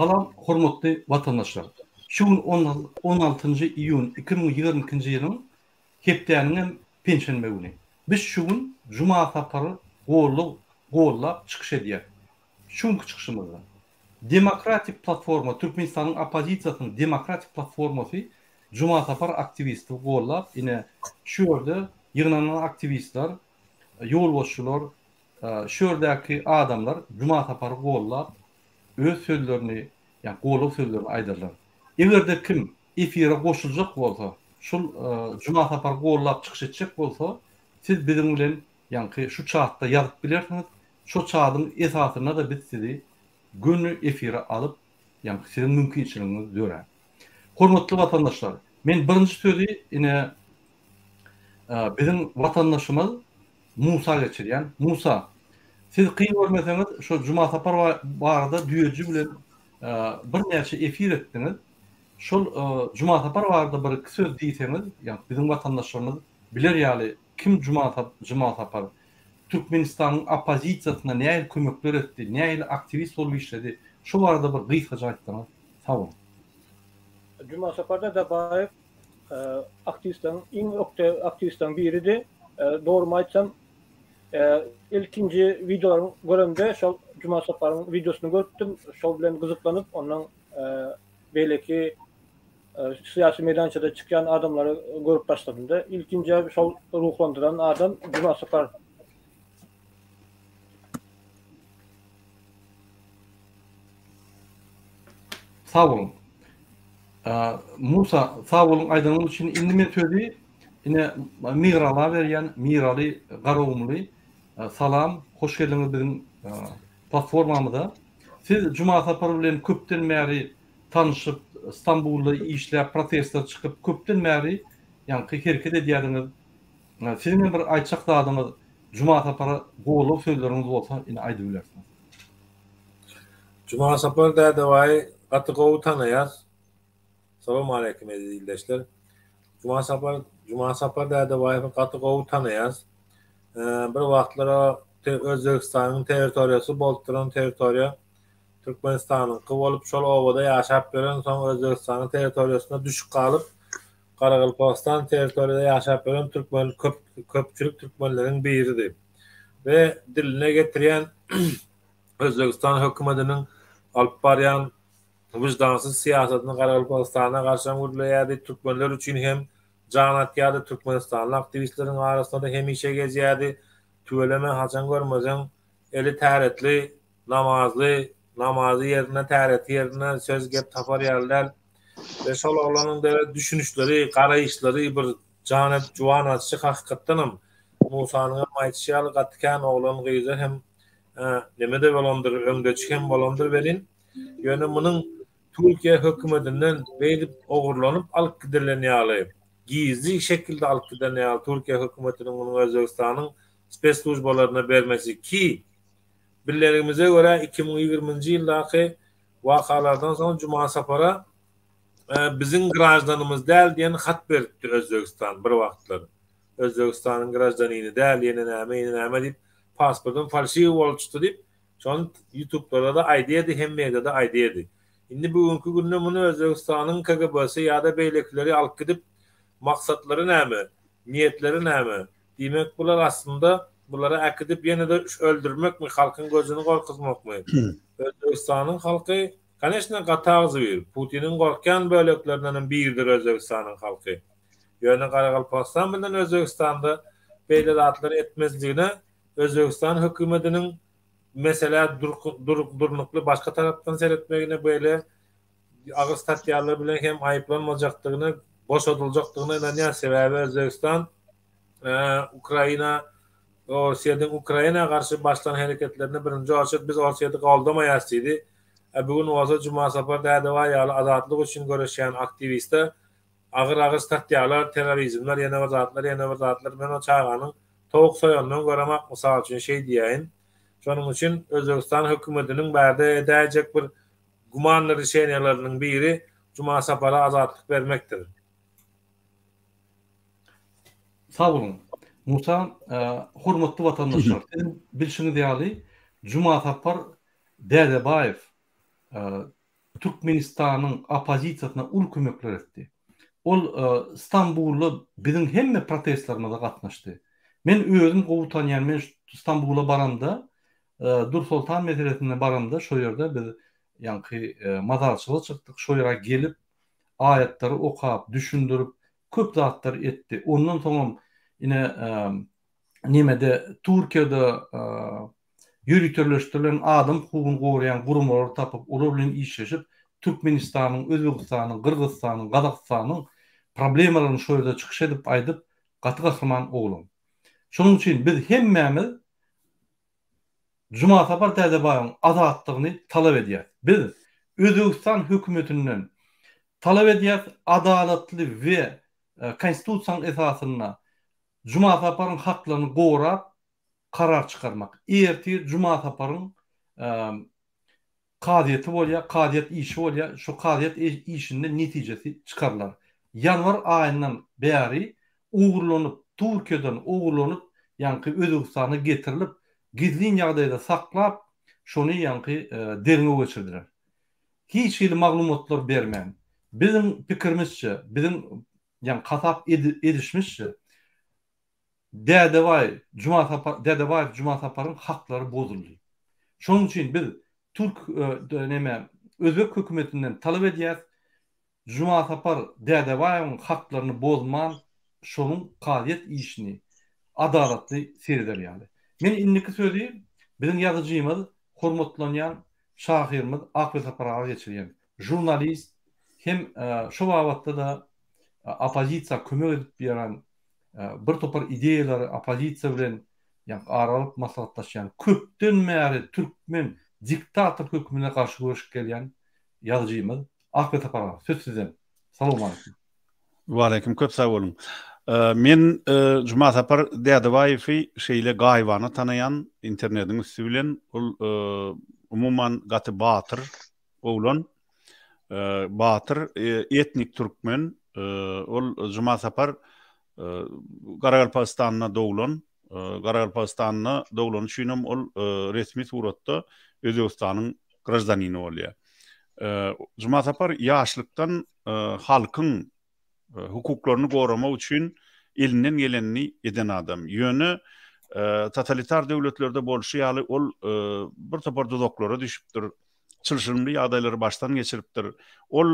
Salam hormatly watandaşlar! Şu gün on altynjy iýun 2022-nji ýylyň hepdäniňem penşenbe güni. Biz şu gün Juma Sapary gollag gollap çykyş edýäs. Şu günki çykyşymyzda Demokratik platforma Türkmenistanyň oppozisiýasynyň Demokratik platformasy Juma Sapar aktiwisti gollap ine şu ýerde ýygnanan aktiwistler, ýolbaşçylar, şu ýerdäki adamlar Juma Sapary gollap öz sözlerini, ýagny goldaw sözlerini aýdarlar. Eger-de kim efire goşuljak bolsa, şul Juma Sapary gollap çykyş etjek bolsa, siz biziň bilen ýaňky şu çatda ýazyp bilersiňiz. Şo çadyň esasynda-da biz sizi göni efire alyp, ýaňky siziň mümkinçiligiňiz dörär. Hormatly watandaşlar, men birinji sözi ine biziň watandaşymyz Musa geçirýän. Musa, siz kyn görmeseňiz şo Juma Sapar barada düýeji bilen birnäçe efir etdiňiz. Şol Juma Sapar barada bir iki söz diýseňiz, ýagny biziň watandaşlarymyz biler ýaly kim Juma Juma Sapar, Türkmenistanyň oppozisiýasyna nähili kömekler etdi, nähili aktiwist bolup işledi, şo barada bir gysgaça aýtsaňyz. Sag boluň. Juma Sapar Dadabaýew aktiwistleriň iň ökde aktiwistleriň biridi. Dogrymy aýtsam, ilkinji wideolaryny göremde şol Juma Saparyň wideosyny görüpdim. Şol bilen gyzyklanyp, ondan beýleki syýasy meýdançada çykýan adamlary görüp başladym-da. Ilkinji şol ruhlandyran adam Juma Sapar. Sag boluň. Musa, sag boluň aýdanyňyz üçin. Indi men sözi ine Mirala berýän. Miraly Garagumly. Salam, hoş geldiňiz biziň platformamyza. Siz Juma Sapar bilen köpden bäri tanyşyp, Stambulda işläp, protestler çykyp, köpden bäri ýaňky hereket edýärdiňiz. Siziň hem bir aýtjak zadyňyz, Juma Sapara goldaw sözleriňiz bolsa, ine aýdyp bilersiňiz. Jumasapar Dädebaýy gaty gowy tanaýas. Salowmaleýkim eziz ildeşler. Jumasapar Jumasapar Dädebaýewi gaty gowy tanaýas. Bir wagtlar o Özbegistanyň territoriýasy bolup duran territoriýa Türkmenistanyňky bolup şol obada ýaşap ýören soň Özbegistanyň territoriýasyna düşüp galyp Garagalpagystan territoriýada ýaşap ýören türkmen köp köpçülik türkmenleriň biridi. We diline getirýän Özbegistan hökümetiniň alyp barýan wyždansyz syýasatyny Garagalpagystana garşam gürleýärdi, türkmenler üçin hem jan atýardy, türkmenistanly aktiwistleriň arasynda-da hemişe gezýärdi. Tüweleme haçan görmeseň eli täretli, namazly, namazy ýerinde, täreti ýerinde, söz gep tapar ýaly däl. We şol oglanyň dere düşünişleri, garaýyşlary bir jan edip juwan açjak hakykatdanam Musanyňam aýdyşy ýaly gaty kän oglan gyza hem neme-de bolandyr, öňdeçi hem bolandyr welin, ýöne munuň Türkiýe hökümetinden beýdip ogurlanyp alyp gidilen ýaly, gizli şekilde alyp giden ýaly Türkiýe hökümetiniň munuň Özbegistanyň spesslujbalaryna bermesi ki, billerimize görä 2020-nji ýyldaky wakalardan soň Juma Sapara biziň graždanymyz däl diýen hat beripdi Özbegistan bir wagtlar. Özbegistanyň graždanini däl, ýene näme, ýene näme diýip, pasportym falşiwi bolup çykdy diýip, şony ýutublarda-da aýdýardy, hemme ýerde-de aýdýardy. Indi bu günki günde muny Özbegistanyň KGB-si ýa-da beýlekileri alyp gidip, maksatlary näme, niýetleri näme? Diýmek, bular aslynda bulary äkidip ýene-de öldürmekmi, halkyň gözüni gorkuzmakmy? Özbegistanyň halky, koneçne, gaty agzybir. Putiniň gorkýan böleklerindenem biridir Özbegistanyň halky. Ýöne Garagalpagystan bilen Özbegistanda beýle zatlary etmezligine Özbegistan hökümetiniň meselä durnukly başga tarapdan seretmegine beýle agyr statýalar bilen hem aýyplanmajakdygyna, boşadyljakdygyna ynanýar. Sebäbi Özbegistan Ukraina Orsýetiň Ukraina garşy başlan hereketlerinde birinji oçert biz Orsýeti goldamaýarys diýdi. Bu gün bolsa Jumasapar Dädebaý ýaly azatlyk üçin göreşýän aktiwiste Agyr-agyr statýalar, terrorizmler, ýene bir zatlar, ýene bir zatlar. Men o çaganyň towuk soýanynam göremak, mysal üçin şeý diýäýin. Şonuň üçin Özbegistan hökümetiniň bärde edäýjek bir gumanly rişeniýalarynyn biri Juma Sapara azatlyk bermekdir. Sag boluň. Musa, hormatly watandaşlar, siziň bilşiňiz ýaly, Juma Sapar Dädebaýew. Türkmenistanyň oppozisiýasyna uly kömekler etdi. Ol Stambulda biziň hemme protestlerimize gatnaşdy. Men özüm gowy tanýan, men Stambula baramda, Dursoltan meselesinde baramda şo ýerde biz ýaňky mazarçylyga çykdyk, şo ýere gelip aýatlary okap, düşündirip köp zatlar etdi. Ondan soňam ine nemede Türkiýede ýöriteleşdirilen adam hukugyny goraýan guramalary tapyp, olar bilen işleşip, Türkmenistanyň, Özbegistanyň, Gyrgyzystanyň, Gazagystanyň problemalaryny şo ýerde çykyş edip aýdyp, gaty gahryman oglan. Şonuň üçin biz hemmämiz Jumasapar Dädebaýewiň azatlygyny talap edýäris. Biz Özbegistan hökümetinden talap edýäris adalatly we Konstitusiýanyň esasynda Jumasaparyň haklaryny gorap karar çykarmak. Ertir Jumasaparyň kazyýeti bolýar, kazyýet işi bolýar, şo kazyýet işinde netijesi çykarylar. Ýanwar aýyndan bäri ogurlanyp, Türkiýeden ogurlanyp, ýaňky Özbegistana getirilip, gizlin ýagdaýda saklap, şony ýaňky derňew geçirdiler. Hiç hili maglumatlar bermän. Biziň pikirimizçe, biziň ýaňky hasap edişimizçe, Dädebaý Jumasapar Dädebaýew Jumasaparyň haklary bozuldy. Şonuň üçin biz türk neme özbek hökümetinden talap edýäs Jumasapar Dädebaýewiň haklaryny bozman şonuň kazyýet işini adalatly sereder ýaly. Men indiki sözi biziň ýazyjymyz hormatlanýan şahyrymyz Akbesapar aga geçirýän. Žurnalist hem şo babatda-da oppozisiýa kömek edip ýören bir topar ideýalary oppozisiýa bilen ýa ara alyp maslahatlaşýan, köpden bäri türkmen diktator hökümine garşy göreşip gelýän ýazyjymyz Ahmet Sapar aga, söz sizden. Salowmaleýkim. Waleýkim, köp sag boluň. Men Jumasapar Dädebaýewi şeýle gaýybana tanaýan internetiň üsti bilen. Ol umuman gaty batyr oglan. Batyr etnik türkmen. Ol Jumasapar Garagalpagystanda doglan. Garagalpagystanda doglany üçinem ol resmi suratda Özbegistanyň graždanini bolýar. Jumasapar ýaşlykdan halkyň hukuklaryny goramak üçin elinden gelenini eden adam. Ýöne totalitar döwletlerde bolşy ýaly ol bir topar duzaklara düşüpdir. Çylşyrymly ýagdaýlary başdan geçiripdir. Ol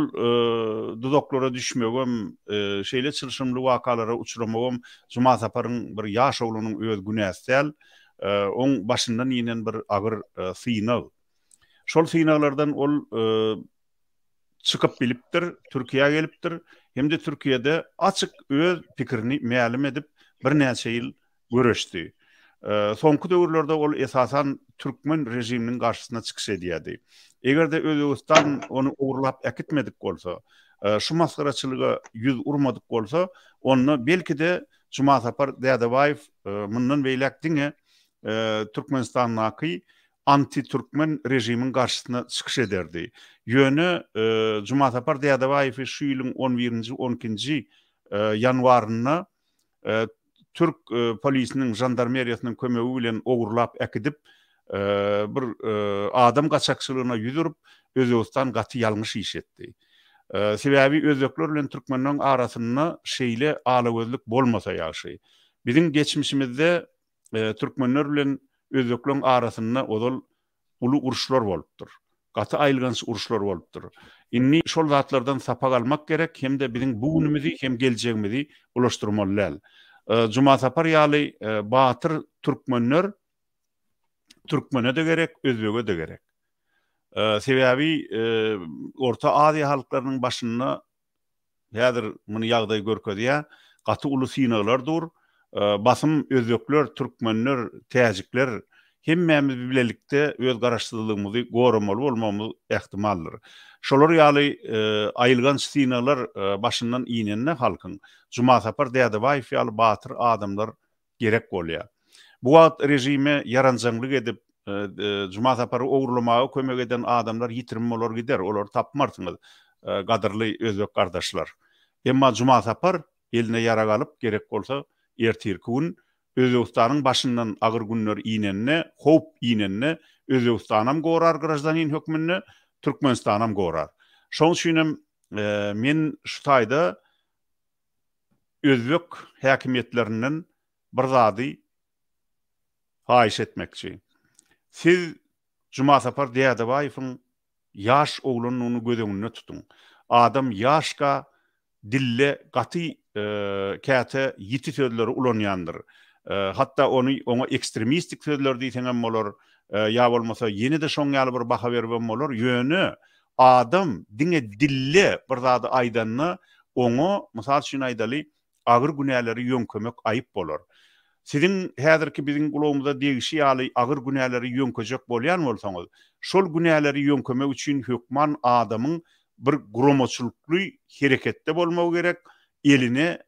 duzaklara düşmegem, şeýle çylşyrymly wakalara uçramagam Jumasaparyň bir ýaş oglanyň öz günäsi däl. Oň başyndan inen bir agyr synag. Şol synaglardan ol çykyp bilipdir, Türkiýä gelipdir hem-de Türkiýede açyk öz pikirini mälim edip birnäçe ýyl göreşdi. Soňky döwürlerde ol esasan türkmen režiminiň garşysyna çykyş edýärdi. Eger-de Özbegistan ony ogurlap äkitmedik bolsa, şu masgaraçylyga ýüz urmadyk bolsa, onda belki-de Jumasapar Dädebaýew mundan beýläk diňe Türkmenistandaky anti-türkmen režimiň garşysyna çykyş ederdi. Ýöne Jumasapar Dädebaýewi şu ýylyň on birinji, on ikinji ýanwarynda türk polisiniň, žandarmeriýasynyň kömegi bilen ogurlap äkidip, bir adam gaçakçylygyna ýüz urup, Özbegistan gaty ýalňyş iş etdi. Sebäbi özbekler bilen türkmenleriň arasynda şeýle alagözlük bolmasa ýagşy. Biziň geçmişimizde türkmenler bilen özbekleriň arasynda ozal uly uruşlar bolupdyr. Gaty aýylganç uruşlar bolupdyr. Indi şol zatlardan sapak almak gerek hem-de biziň bu günümizi hem geljegimizi bulaşdyrmaly däl. Jumasapar ýaly batyr türkmenler türkmene-de gerek, özbege-de gerek. Sebäbi Orta Aziýa halklarynyň başynda Häzir muny ýagdaý görkezýär. Gaty uly synaglar dur. Basym özbekler, türkmenler, täjikler hemmämiz bilelikde öz garaşsyzlygymyzy goramaly bolmagymyz ähtimaldyr. Şolar ýaly aýylganç synaglar başyndan inende halkyň Jumasapar Dädebaýew ýaly batyr adamlar gerek bolýar. Bu wagt režime ýaranjaňlyk edip, Juma Sapary ogurlamaga kömek eden adamlar ýitirim bolar gider, olary tapmarsyňyz, gadyrly özbek gardaşlar. Emma Juma Sapar eline ýarag alyp, gerek bolsa ertirki gün Özbegistanyň başyndan agyr günler inende, howp inende Özbegistanam gorar graždanin hökmünde, Türkmenistanam gorar. Şoň üçin hem men şu taýda özbek häkimiýetlerinden bir zady haýyş etmekçi. Siz Jumasapar Dädebaýewiň ýaş oglandygyny göz öňünde tutuň. Adam ýaşka dilde gaty käte ýiti sözleri ulanýandyr. Hatda ony oňa ekstremistik sözler diýseňem bolar, ýa bolmasa ýene-de şoň ýaly bir baha beribem bolar. Ýöne adam diňe dilde bir zady aýdanda oňa, mysal üçin aýdaly, agyr günäleri ýöňkemek aýyp bolar. Siziň häzirki biziň gulagymyza degişi ýaly agyr günäleri ýöňkejek bolýan bolsaňyz, şol günäleri ýöňkemek üçin hökman adamyň bir guramaçylykly hereketde bolmagy gerek, eline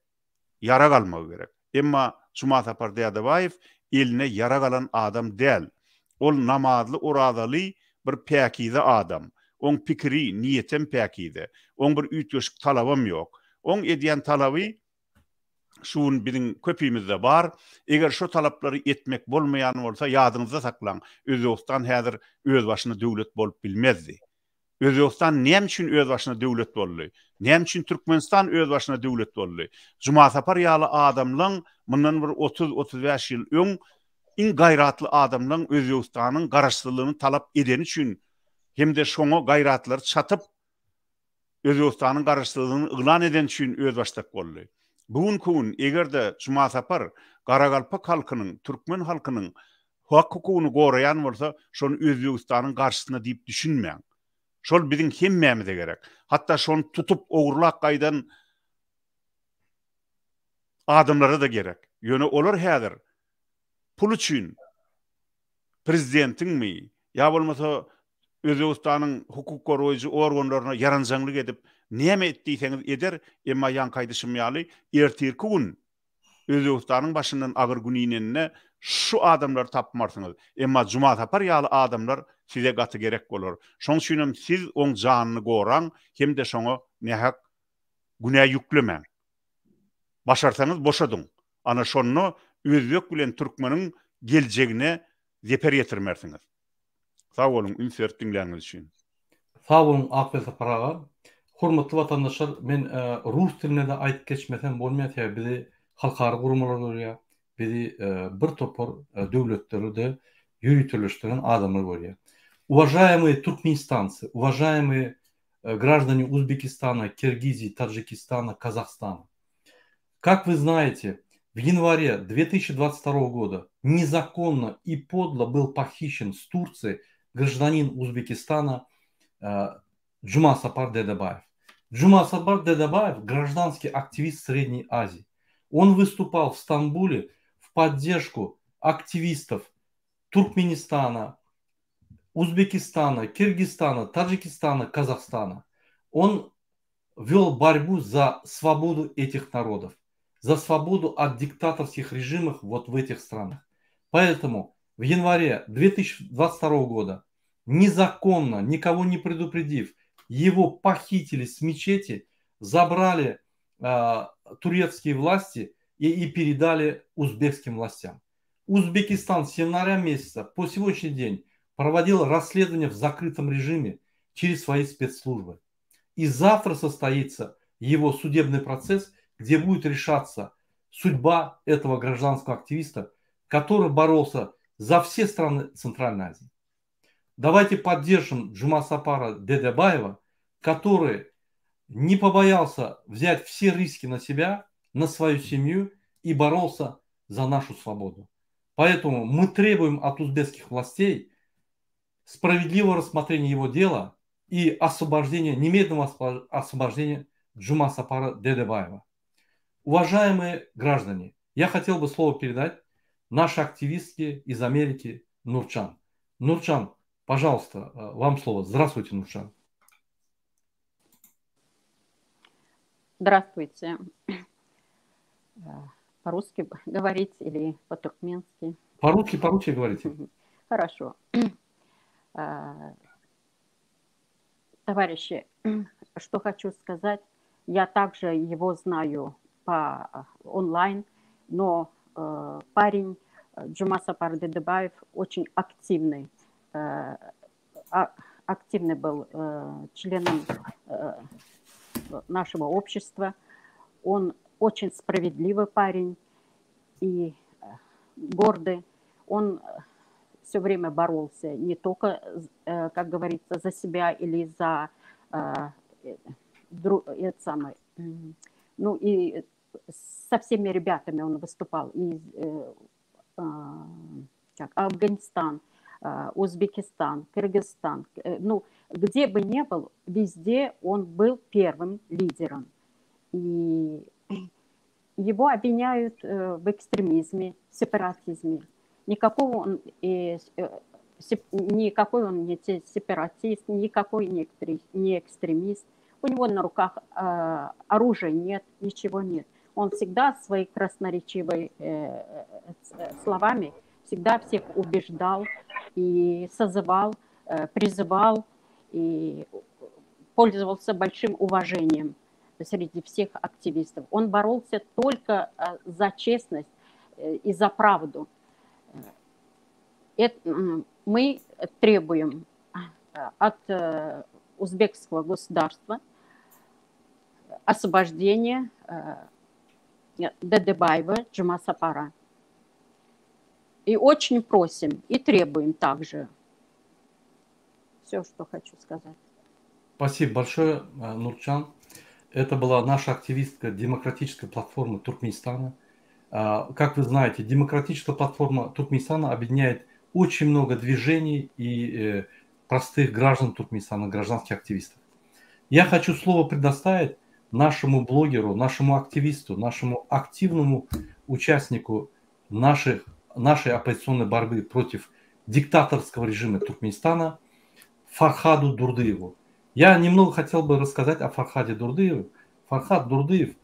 ýarag almagy gerek. Emma Jumasapar Dädebaýew eline ýarag alan adam däl. Ol namazly-orazaly bir päkize adam. Oň pikiri, niýetem päkize. Oň bir üýtgeşik talabam ýok. Oň edýän talaby şu gün biziň köpimizde bar. Eger şo talaplary etmek bolmaýan bolsa, ýadyňyzda saklaň, Özbegistan häzir özbaşyna döwlet bolup bilmezdi. Özbegistan näme üçin özbaşyna döwlet boldy? Näme üçin Türkmenistan özbaşyna döwlet boldy? Jumasapar ýaly adamlaň mundan bir otuz-otuz bäş ýyl öň iň gaýratly adamlaň Özbegistanyň garaşsyzlygyny talap edeni üçin hem-de şoňa gaýratlary çatyp Özbegistanyň garaşsyzlygyny yglan edeni üçin özbaşdak boldy. Bu günki gün eger-de Jumasapar garagalpak halkynyň, türkmen halkynyň hak-hukugyny goraýan bolsa, şony Özbegistanyň garşysyna diýip düşünmäň. Şol biziň hemmämize gerek. Hatda şony tutup ogurlap gaýdan adamlara-da gerek. Ýöne olar häzir pul üçin prezidentiňmi ýa bolmasa Özbegistanyň hukuk goraýjy organlaryna ýaranjaňlyk edip näme et diýseňiz eder, emma ýaňky aýdyşym ýaly ertirki gün Özbegistanyň başyndan agyr gün inende şu adamlary tapmarsyňyz. Emma Jumasapar ýaly adamlar size gaty gerek bolar. Şoň üçinem siz oň janyny goraň hem-de şoňa nähak günä ýüklemäň. Başarsaňyz boşadyň. Ana şonda özbek bilen türkmeniň geljegine zeper ýetirmersiňiz. Sag boluň üns berip diňläniňiz üçin. Sag boluň Akbel Sapar aga. Hormatly watandaşlar men rus dilinde-de aýdyp geçmesem bolmaýar sebäbi bizi halkara guramalar görýär, bizi bir topar döwletlerde ýöriteleşdiren adamlar görýär. Uwažaýemyý türkmenistancy, uwažaýemyý graždani Uzbekistana, Kirgizii, Tadžikistana, Kazahstana. Как вы знаете, в январе 2022 года незаконно и подло был похищен с Турции гражданин Узбекистана Джума Сапар Дедебаев. Джума Сапар Дедебаев – гражданский активист Средней Азии. Он выступал в Стамбуле в поддержку активистов Туркменистана, Узбекистана, Киргизстана, Таджикистана, Казахстана. Он вел борьбу за свободу этих народов, за свободу от диктаторских режимов вот в этих странах. Поэтому в январе 2022 года незаконно, никого не предупредив, его похитили с мечети, забрали э, турецкие власти и, и передали узбекским властям. Узбекистан с января месяца по сегодняшний день проводил расследование в закрытом режиме через свои спецслужбы. И завтра состоится его судебный процесс, где будет решаться судьба этого гражданского активиста, который боролся за все страны Центральной Азии. Давайте поддержим Джумасапара Дедебаева, который не побоялся взять все риски на себя, на свою семью и боролся за нашу свободу. Поэтому мы требуем от узбекских властей справедливого рассмотрения его дела и освобождения, немедленного освобождения Джумасапара Дедебаева. Уважаемые граждане, я хотел бы слово передать нашей активистке из Америки Нурчан. Нурчан, пожалуйста, вам слово. Здравствуйте, Нурчан. Здравствуйте. По-русски говорить или по-туркменски? По-русски, по-русски говорите. Хорошо. Товарищи, что хочу сказать. Я также его знаю по онлайн, но э, парень Джумасапар Дедебаев очень активный, э, а, активный был э, членом э, нашего общества. Он очень справедливый парень и гордый. Он все время боролся не только, как говорится, за себя или за это самое, ну и со всеми ребятами он выступал. И, как, Афганистан, Узбекистан, Кыргызстан. Ну, где бы ни был, везде он был первым лидером. И его обвиняют в экстремизме, сепаратизме. Никакого он, никакой он не сепаратист, никакой не экстремист. У него на руках оружия нет, ничего нет. Он всегда свои красноречивые словами всегда всех убеждал и созывал, призывал и пользовался большим уважением среди всех активистов. Он боролся только за честность и за правду. Это, мы требуем от узбекского государства освобождения Дедебаева Джумасапара. И очень просим и требуем также. Все, что хочу сказать. Спасибо большое, Нурчан. Это была наша активистка Демократической платформы Туркменистана. Как вы знаете, Демократическая платформа Туркменистана объединяет очень много движений и простых граждан Туркменистана, гражданских активистов. Я хочу слово предоставить нашему блогеру, нашему активисту, нашему активному участнику наших, нашей оппозиционной борьбы против диктаторского режима Туркменистана Фархаду Дурдыеву. Я немного хотел бы рассказать о Фархаде Дурдыеве. Фархад Дурдыев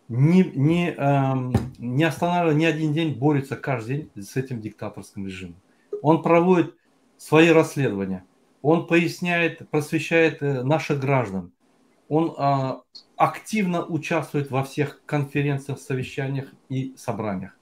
не, не, эм, не останавливая ни один день, борется каждый день с этим диктаторским режимом. Он проводит свои расследования, он поясняет, просвещает э, наших граждан, он э, активно участвует во всех конференциях, совещаниях и собраниях.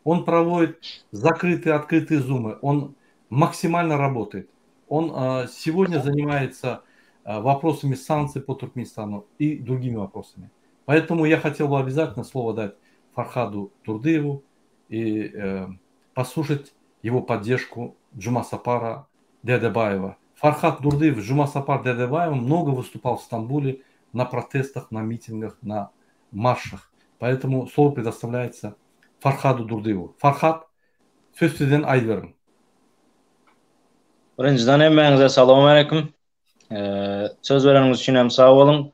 Он проводит закрытые, открытые зумы, он максимально работает. Он э, сегодня занимается э, вопросами санкций по Туркменистану и другими вопросами. Поэтому я хотел бы обязательно слово дать Фархаду Турдыеву и э, послушать его поддержку Джумасапара Дедебаева. Фархад Дурдыев, Джумасапар Дедебаев много выступал в Стамбуле на протестах, на митингах, на маршах. Поэтому слово предоставляется Фархаду Дурдыеву. Фархад, söz sizden aýdyberiň. Birinjiden hemmäňize salowmaleýkim. Söz bereniňiz üçin hem sag boluň.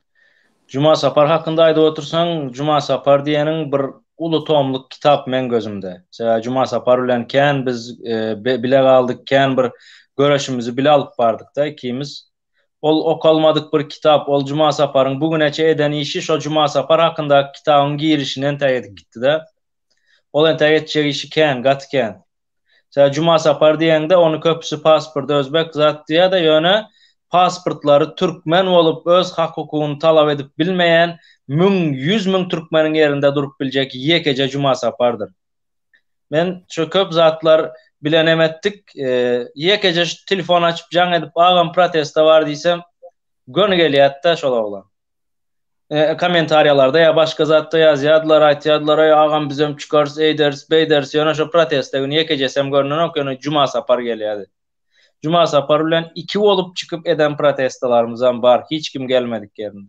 Juma Sapar hakynda aýdyp otursaň, Juma Sapar diýeniň bir uly tomluk kitap meň gözümde. Sebäbi Juma Sapar bilen kän biz bile galdyk, kän bir göreşimizi bile alyp bardyk-da ikimiz. Ol okalmadyk bir kitap, ol Juma Saparyň bu güneçe eden işi şo Juma Sapar hakyndaky kitabyň girişini entäk edip gitdi-de. Ol entäk etjek işi kän, gaty kän. Sebäbi Juma Sapar diýeňde ony köpüsi pasport özbek zat diýýär-de ýöne pasportlary türkmen bolup öz hak-hukugyny talap edip bilmeýän müň, 100 müň türkmeniň ýerinde durup biljek ýekeje Juma Sapardyr. Men şu köp zatlar bilen hem etdik. Ýekeje şu telefon açyp jaň edip agam protesta bar diýsem göni gelýärdi-de şol oglan. Kommentariýalarda ýa başga zatda ýazýardylar, aýtýardylar, eý agam bizem çykarys, eýderis, beýderis, ýöne şo proteste güni ýekejesem görnenok, ýöne Juma Sapar gelýärdi. Juma Sapar bilen iki bolup çykyp eden protestalarymyzam bar, hiç kim gelmedik ýerinde.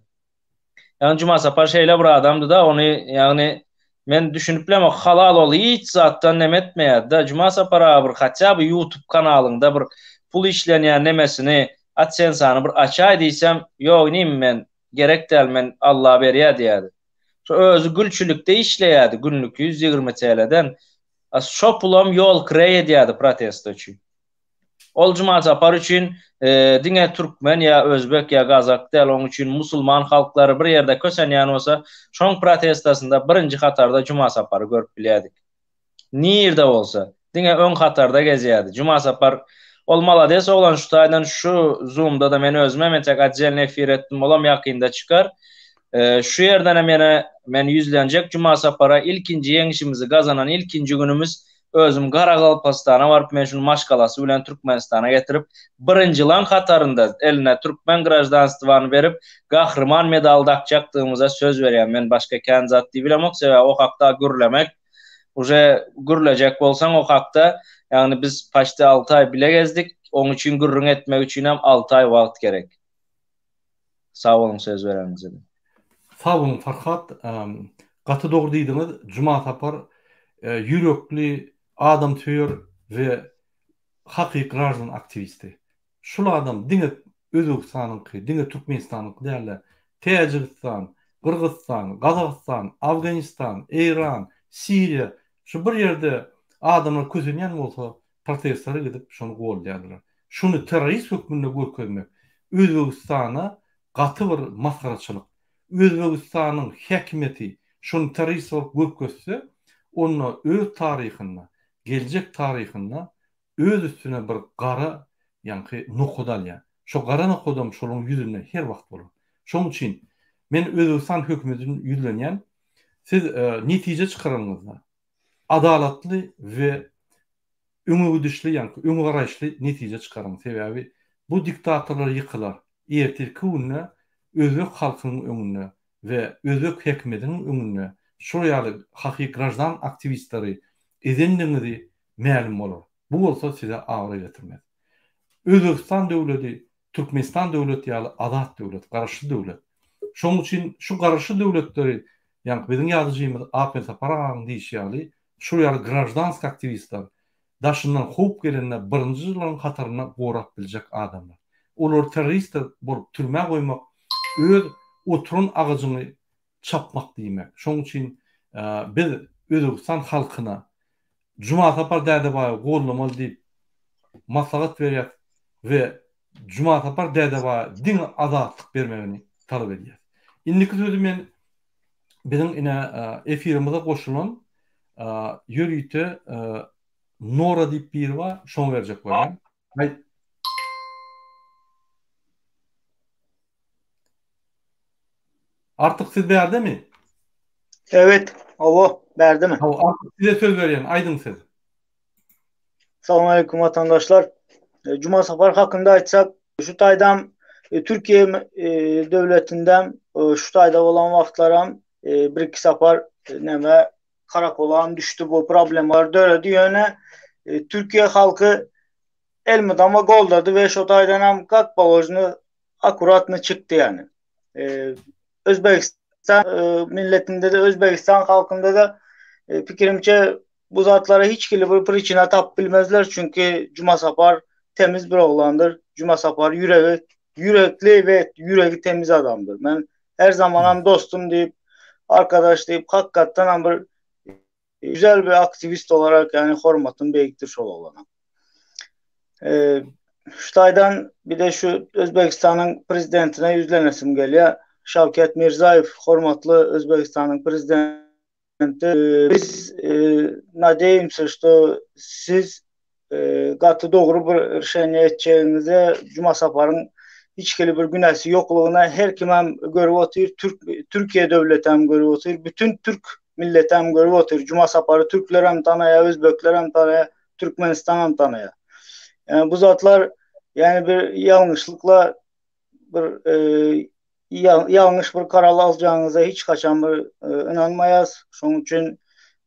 Ýagny Juma Sapar şeýle bir adamdy-da, ony ýagny men düşünip bilemok, halal ol hiç zatdan neme etmeýärdi-de. Juma Sapar aga bir hatça bir YouTube kanalyňda bir pul işlenýän nemesini, AdSense-ny bir açaý diýsem, ýok inim men gerek däl men Alla berýär diýýärdi. Şo özi gülçülikde işleýärdi günlük 120 TL-den. Şo pulam ýol kireý edýärdi protesta üçin. Ol Juma Sapar üçin diňe türkmen ýa özbek ýa gazak däl, oň üçin musulman halklary bir ýerde kösenýän bolsa, şoň protestasynda birinji hatarda Juma Sapary görüp bilýärdik. Nirde bolsa, diňe öň hatarda gezýärdi. Juma Sapar ol malades oglan şu taýdan şu zoomda-da men özümem entek otdelny efir etdim, olam ýakynda çykar. Şu ýerdenem ýene men ýüzlenjek Juma Sapara ilkinji ýeňişimizi gazanan ilkinji günümiz. Özüm Garagalpagystana baryp men şuny maşgalasy bilen Türkmenistana getirip birinjilaň hatarynda eline türkmen graždanstwany berip Gahryman medaly dakjakdygymyza söz berýän men başga kän zat diýibilemok sebäbi o hakda gürlemek uje gürlejek bolsaň o hakda ýagny biz paçti alty aý bile gezdik oň üçin gürrüň etmek üçinem alty aý wagt gerek. Sag boluň söz bereniňize. Sag boluň Farhat. Gaty dogry diýdiňiz. Juma Sapar ýürekli, adamsöýer we hakyky graždan aktiwisti. Şul adam diňe Özbegistanyňky, diňe Türkmenistanyňky däl-de, Täjigistan, Gyrgyzystan, Gazagystan, Afganistan, Eýran, Siriýa şu bir ýerde adamlar kösenýän bolsa protestlere gidip şony goldaýarlar. Şuny terrorist hökmünde görkezmek Özbegistana gaty bir masgaraçylyk. Özbegistanyň häkimiýeti şony terrorist bolup görkezse, onda öz taryhynda, geljek taryhynda öz üstüne bir gara ýaňky nokat alýar. Şo gara nokadam şolaryň ýüzünde her wagt bolar. Şonuň üçin men Özbegistan hökümetine ýüzlenýän, siz netije çykaranyňyzda adalatly we öňegidişli ýaňky öňe garaýyşly netije çykaryň. Sebäbi bu diktatorlar ýykylar. Ertirki günde özbek halkynyň öňünde we özbek hökümetiniň öňünde şol ýaly hakyky graždan aktiwistleri ezendigiňizi mälim bolar. Bu bolsa size abraý getirmez. Özbegistan döwledi Türkmenistan döwleti ýaly azat döwlet, garaşsyz döwlet. Şonuň üçin şu garaşsyz döwletleri, ýaňky biziň ýazyjymyz Apelsapar agaň diýşi ýaly, şol ýaly graždanski aktiwistler daşyndan howp gelende birinjileriň hatarynda gorap biljek adamlar. Olary terrorist bolup türmä goýmak öz oturan agajyňy çapmak diýmek. Şonuň üçin biz Özbegistan halkyna Jumasapar Dädebaýewi goldamaly diýip maslahat berýäs we Jumasapar Dädebaýa diňe azatlyk bermegini talap edýäs. Indiki sözi men biziň ine efirimize goşulan ýörite Nora diýip biri bar, şoňa berjek bolýan. Aýt. Artyk siz bärdemi? Evet, hawa, bärdemi? Hawa, Artyk size söz berýän, aýdyň siz. Salam aleyküm watandaşlar. E, Cuma Sapar hakynda aýtsak, şu taýdam e, Türkiye e, döwletinden şu taýda bolan wagtlaram bir iki sapar näme karakolam düşdi bu problemalar döredi ýöne Türkiye halky elmydama goldady we şo taýdanam kak položno akkuratny çykdy ýani. E, Özbegistan e, milletinde de Özbegistan halkynda da e, pikirimçe bu zatlara hiç hili bir priçina tapyp bilmezler çünki Cuma Sapar temiz bir oglandyr. Cuma Sapar ýüregi ýürekli we ýüregi temiz adamdyr. Men her zamanam dostum diýip, arkadaş diýip hakykatdanam bir güzel bir aktivist olarak yani hormatym beýikdir şol oglana. E, şu taýdan bir de şu Özbegistanyň prezidentine ýüzlenesim gelýär. Şawkat Mirzaýew hormatly Özbegistanyň prezidenti biz e, nadeyimse что siz e, gaty dogry bir rişeniýe etjegiňize Juma Saparyň hiç hili bir günäsi ýoklugyna her kimem görüp otyr, Türk Türkiýe döwletem görüp otyr, bütün türk milletem görüp otyr. Juma Sapary türklerem tanaýa, özbeklerem tanaýa, Türkmenistanam tanaýa. Yani bu zatlar yani bir ýalňyşlykla bir e, ýalňyş bir karar aljagyňyza hiç haçan bir e, ynanmaýas. Şonuň üçin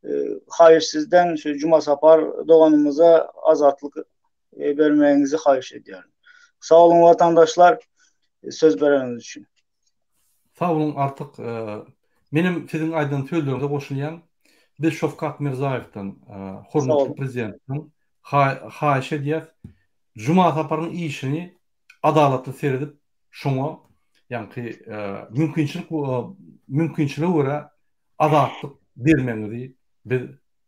e, haýyş sizden şu Juma Sapar doganymyza azatlyk e, bermegiňizi haýyş edýärin. Sag boluň watandaşlar söz bereniňiz üçin. Sag boluň Artyk. Menem siziň aýdan sözleriňize goşulýan. Biz Şowkat Mirzaýewden, hormatly prezidentden haýyş edýäs. Juma Saparyň işini adalatly seredip şoňa ýaňky mümkinçilik mümkinçilige görä azatlyk bermegiňizi biz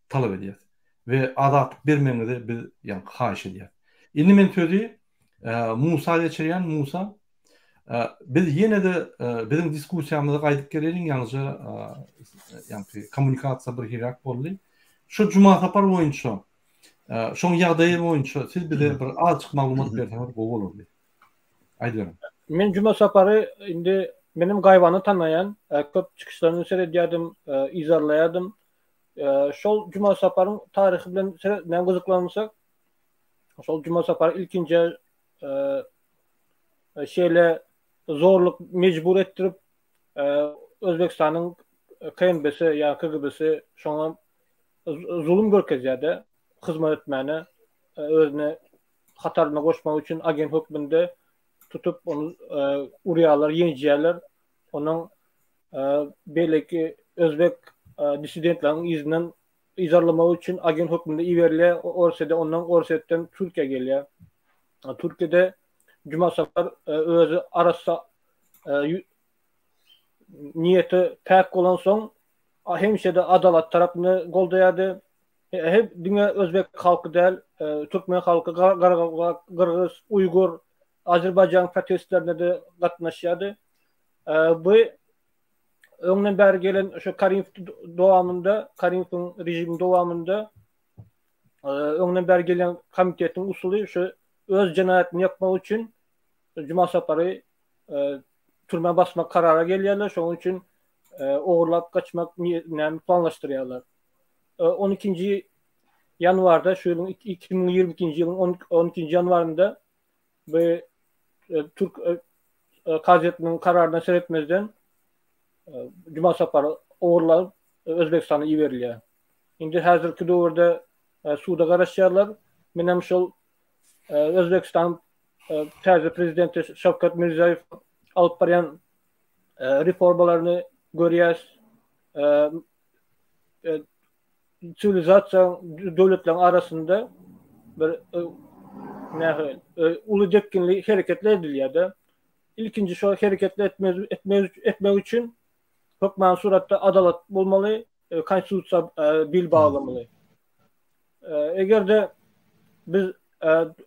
talap edýäs we azatlyk bermegiňizi biz ýaňky haýyş edýäs. Indi men sözi Musa geçirýän Musa biz ýene-de biziň diskussiýamyza gaýdyp geleliň ýaňyja ýaňky kommunikasiýa bir hiräk boldy. Şu Juma sapar boýunça Şoň ýagdaýy boýunça siz bize bir azjyk maglumat berseňiz gowy bolardy. Aýdyberiň. Men Juma Sapary indi menem gaýybana tanaýan, köp çykyşlaryny seredýärdim, yzarlaýardym. Şol Juma Saparyň taryhy bilen näme gyzyklansak, şol Juma Sapar ilkinji şeýle zorluk mejbur etdirip Özbegistanyň KNB-si ýa KGB-si şoňa zulum görkezýär-de, hyzmat etmäne, özüne hataryna goşmak üçin agent hökmünde tutup ony urýarlar, ýenjýärler. Onuň beýleki özbek dissidentleriň yzyndan yzarlamak üçin agent hökmünde iberilýär Orsýede, ondan Orsýetden Türkiýä gelýär. Türkiýede Juma Sapar özi arassa niýeti päk bolansoň hemişe-de adalat tarapyny goldaýardy. Hem diňe özbek halky däl, türkmen halky, garagalpak, gyrgyz, uýgur, azerbaýjan protestlerine-de gatnaşýardy. Bu öňden bäri gelen şu Karimow dowamynda, Karimowyň režiminiň dowamynda öňden bäri gelen komitetiň usuly şu öz jenaýatyny ýapmak üçin Juma Sapary türmä basmak karara gelýärler. Şonuň üçin ogurlap gaçmak näme planlaşdyrýarlar. 12-nji ýanwarda şu ýylyň 2022-nji ýylyň 12-nji ýanwarynda bu türk kazyýetiniň kararyna seretmezden Juma Sapar ogurlanyp Özbegistana iberilýär. Indi häzirki döwürde suda garaşýarlar. Menem şol Özbegistanyň täze prezidenti Şawkat Mirziýoýew alyp barýan reformalaryny görýäs. Siwilizasiýa döwletleriň arasynda bir nähili uly depginli hereketler edilýär-de. Ilkinji şo hereketler etmek etmek üçin hökmany suratda adalat bolmaly, konstitusiýa bil baglamaly. Eger-de biz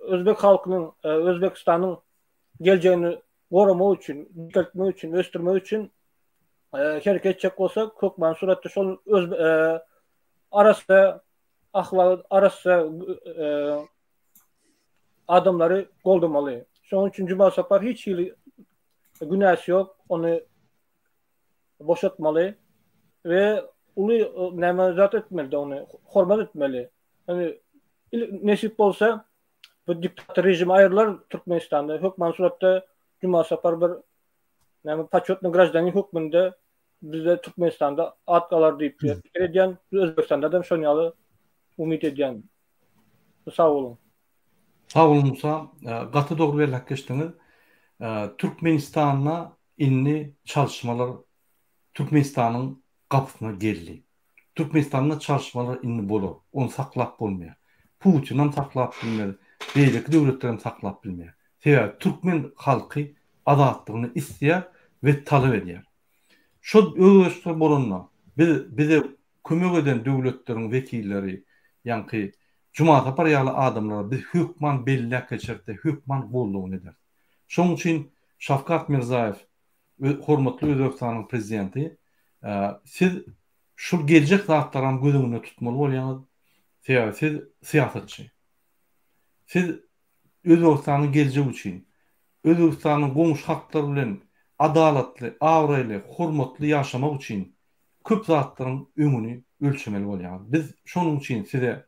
özbek halkynyň, Özbegistanyň geljegini goramak üçin, dikeltmek üçin, ösdürmek üçin hereket etjek bolsak, hökmany suratda şol öz arassa ahlagy arassa adamlary goldamaly. Şonuň üçin Juma Sapar hiç hili günäsi ýok, ony boşatmaly we uly näme zat etmeli ony, hormat etmeli. Ýani nesip bolsa bu diktator režimi aýrylar Türkmenistanda. Hökman suratda Juma Sapar bir näme početny graždanin hökmünde bizde Türkmenistanda at galar diýip pikir edýän. Özbegistanda da şon ýaly umyt edýän. Sag boluň. Sag boluň Musa. Gaty dogry belläp geçdiňiz. Türkmenistanda indi çalyşmalar Türkmenistanyň gapysyna geldi. Türkmenistanda çalyşmalar indi bolar. Ony saklap bolmaýar. Putinam saklap bilmez, beýleki döwletlerem saklap bilmeýär. Sebäbi türkmen halky azatlygyny isleýär we talap edýär. Şol özgerişler bolanda biz bize kömek eden döwletleriň wekilleri, ýaňky Jumasapar ýaly adamlara biz hökman belläp geçeris we hökman goldawyny ederis. Şonuň üçin Şawkat Mirzaýew hormatly Özbegistanyň prezidenti siz şul geljek zatlaram göz öňünde tutmaly bolýaňyz. Sebäbi siz syýasatçy. Siz Özbegistanyň geljegi üçin, Özbegistanyň goňşy halklar bilen adalatly, abraýly, hormatly ýaşamak üçin köp zatlaryň öňüni ölçemeli bolýaňyz. Biz şonuň üçin size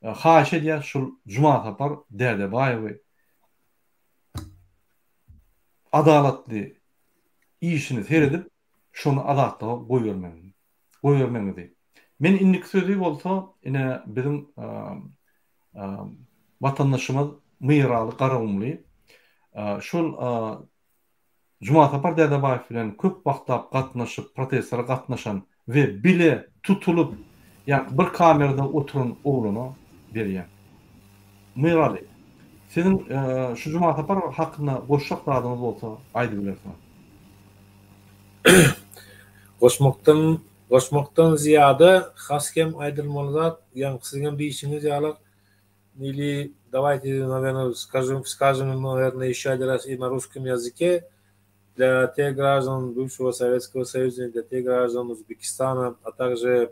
haýyş edýäs şul Jumasapar Dädebaýewi adalatly işini seredip şony azatlyga goýbermegiňizi goýbermegiňizi. Men indiki sözi bolsa ine biziň watandaşymyz Myraly Garagumly şol Jumasapar Dädebaýew bilen köp wagtlap gatnaşyp protestlere gatnaşan we bile tutulyp ýa bir kamerada oturan oglana berýän. Myraly, siziň şu Jumasapar hakynda goşjak zadyňyz bolsa aýdybilersiňiz. Goşmakdan goşmakdan zyýada has hem aýdylmaly zat ýaňky siziňem diýşiňiz ýaly ili dawayte nawerno skажем skажем nawerno ýeşe один raz i na ruskom ýazyke для тех граждан бывшего Советского Союза, для тех граждан Узбекистана, а также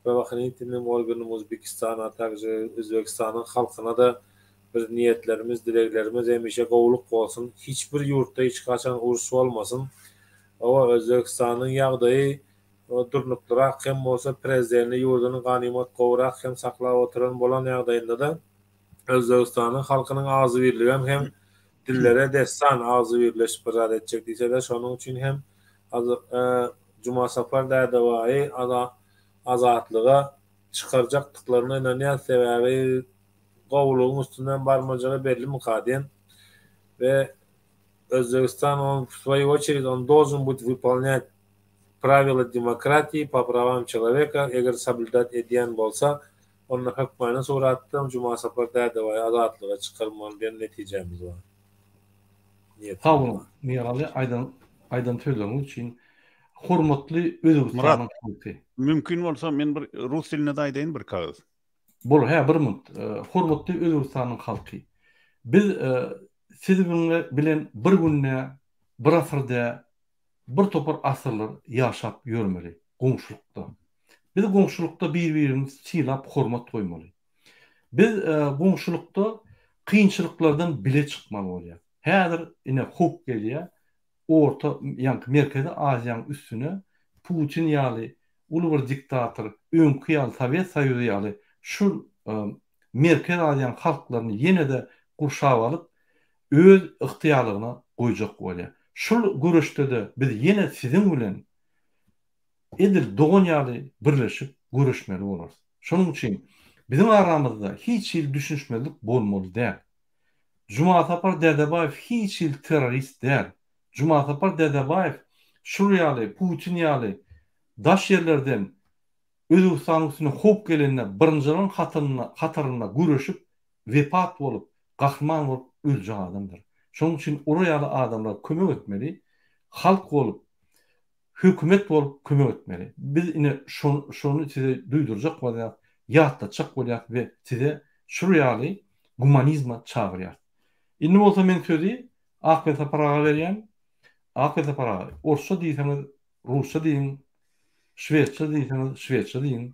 правоохранительным органам Узбекистана, а также Özbegistanyň halkyna-da bir niýetlerimiz, dileglerimiz hemişe gowulyk bolsun. Hiç bir ýurtda hiç haçan uruş bolmasyn. Hawa, Özbegistanyň ýagdaýy. durnuklyrak hem bolsa prezidenti ýurduny ganymat gowurak hem saklap oturan bolan ýagdaýynda-da Özbegistanyň halkynyň agzybirligem hem dillere dessan agzybirleşip bir zat etjek diýse-de şonuň üçin hem Jumasapar Dädebaýy azatlyga çykarjakdyklaryna ynanýas sebäbi gowulygyň üstünden barmajagy bellimika diýen we Özbegistan on w svoýu oçerid on dolžen bud wypolnýat prawila demokratiýi po prawam çeloweka eger soblýudat edýän bolsa onda hökmany suratda Jumasapar Dädebaýy azatlyga çykarmaly diýen netijämiz bar. Niýetimiz Sag boluň Miraly aýdan aýdan sözleriňiz üçin. Hormatly Özbegistanyň halky. Mümkin bolsa men bir rus dilinde-de aýdaýyn bir kagyz. Bol hä bir minut. Hormatly Özbegistanyň halky. Biz siz bilen bir günde, bir asyrda, bir topar asyrlar ýaşap ýörmeli goňşulykda. Biz goňşulykda bir-birimizi sylap hormat goýmaly. Biz goňşulykda kynçylyklardan bile çykmaly bolýar. Häzir ine howp gelýär. Orta, ýaňky Merkezi Aziýanyň üstüne Putin ýaly uly bir diktator, öňki ýaly Sowet Soýuzy ýaly şu Merkezi Aziýanyň halklaryny ýene-de gurşap alyp, öz ygtyýarlygyna goýjak bolýar. Şul göreşde-de biz ýene siziň bilen edil dogan ýaly birleşip göreşmeli bolarys. Şonuň üçin biziň aramyzda hiç hili düşünişmezlik bolmaly däl. Jumasapar Dädebaýew hiç hili terrorist däl. Jumasapar Dädebaýew şul ýaly Putin ýaly daş ýerlerden Özbegistanyň üstüne howp gelende birinjileriň hatarynda göreşip wepat bolup gahryman bolup öljek adamdyr. Şonuň üçin olar ýaly adamlara kömek etmeli, halk bolup hökümet bolup kömek etmeli. Biz ine şony size duýdurjak bolýas, ýatlatjak bolýas we size şul ýaly gumanizma çagyrýas. Indi bolsa men sözi Akbelsapar aga berýän. Akbelsapar aga, orsça diýseňiz rusça diýiň, şwedçe diýseňiz şwedçe diýiň.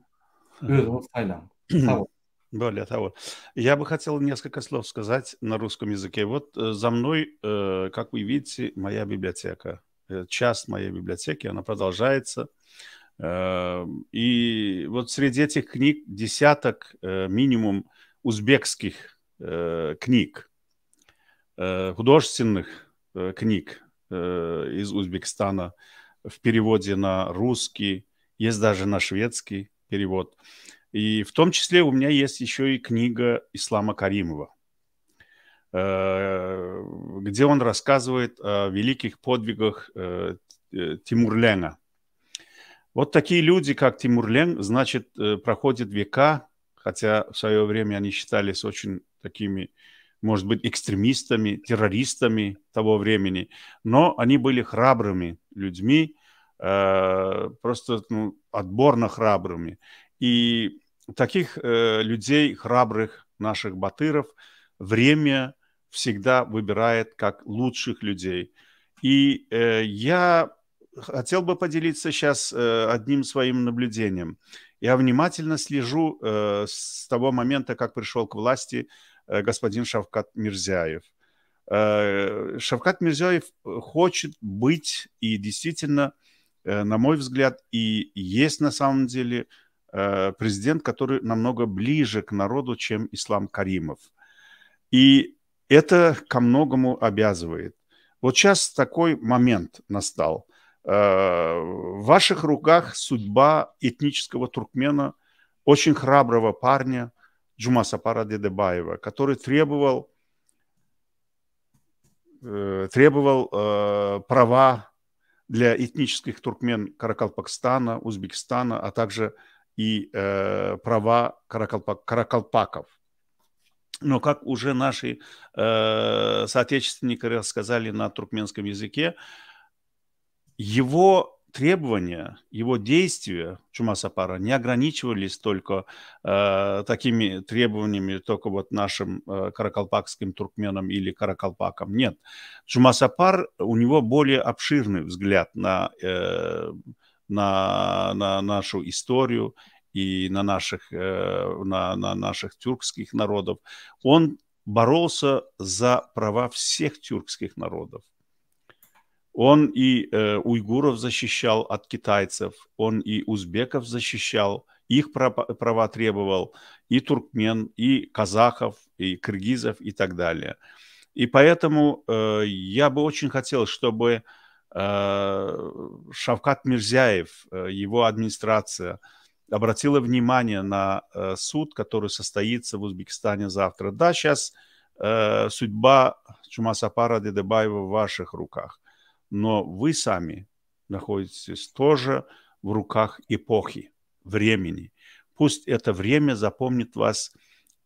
Özüňiz saýlaň. Sag boluň. Более того, я бы хотел несколько слов сказать на русском языке. Вот э, за мной, э, как вы видите, моя библиотека. Э, часть моей библиотеки, она продолжается. И вот среди этих книг десяток минимум узбекских книг, художественных книг из Узбекистана в переводе на русский, есть даже на шведский перевод. И в том числе у меня есть еще и книга Ислама Каримова, э, где он рассказывает о великих подвигах э, э, Тимурлена. Вот такие люди, как Тимурлен, значит, проходят века, хотя в свое время они считались очень такими, может быть, экстремистами, террористами того времени, но они были храбрыми людьми, просто ну, отборно храбрыми. И таких э, людей, храбрых наших батыров, время всегда выбирает как лучших людей. И э, я хотел бы поделиться сейчас э, одним своим наблюдением. Я внимательно слежу э, с того момента, как пришел к власти э, господин Шавкат Мирзяев. Э, Шавкат Мирзяев хочет быть и действительно, э, на мой взгляд, и есть на самом деле э, президент, который намного ближе к народу, чем Ислам Каримов. И это ко многому обязывает. Вот сейчас такой момент настал. Э, в ваших руках судьба этнического туркмена, очень храброго парня Джумасапара Дедебаева, который требовал, э, требовал э, права для этнических туркмен Каракалпакстана, Узбекистана, а также и права каракалпак, каракалпаков. Но как уже наши э, соотечественники рассказали на туркменском языке, его требования, его действия Чумасапара не ограничивались только э, такими требованиями только вот нашим э, каракалпакским туркменам или каракалпакам. Нет. Чумасапар, у него более обширный взгляд на, э, на, на нашу историю и на наших, э, на, на наших тюркских народов. Он боролся за права всех тюркских народов. Он и э, уйгуров защищал от китайцев, он и узбеков защищал, их права требовал, и туркмен, и казахов, и кыргызов, и так далее. И поэтому э, я бы очень хотел, чтобы э, Шавкат Мирзяев, э, его администрация, обратила внимание на э, суд, который состоится в Узбекистане завтра. Да, сейчас э, судьба Чумасапара Дедебаева в ваших руках, но вы сами находитесь тоже в руках эпохи, времени. Пусть это время запомнит вас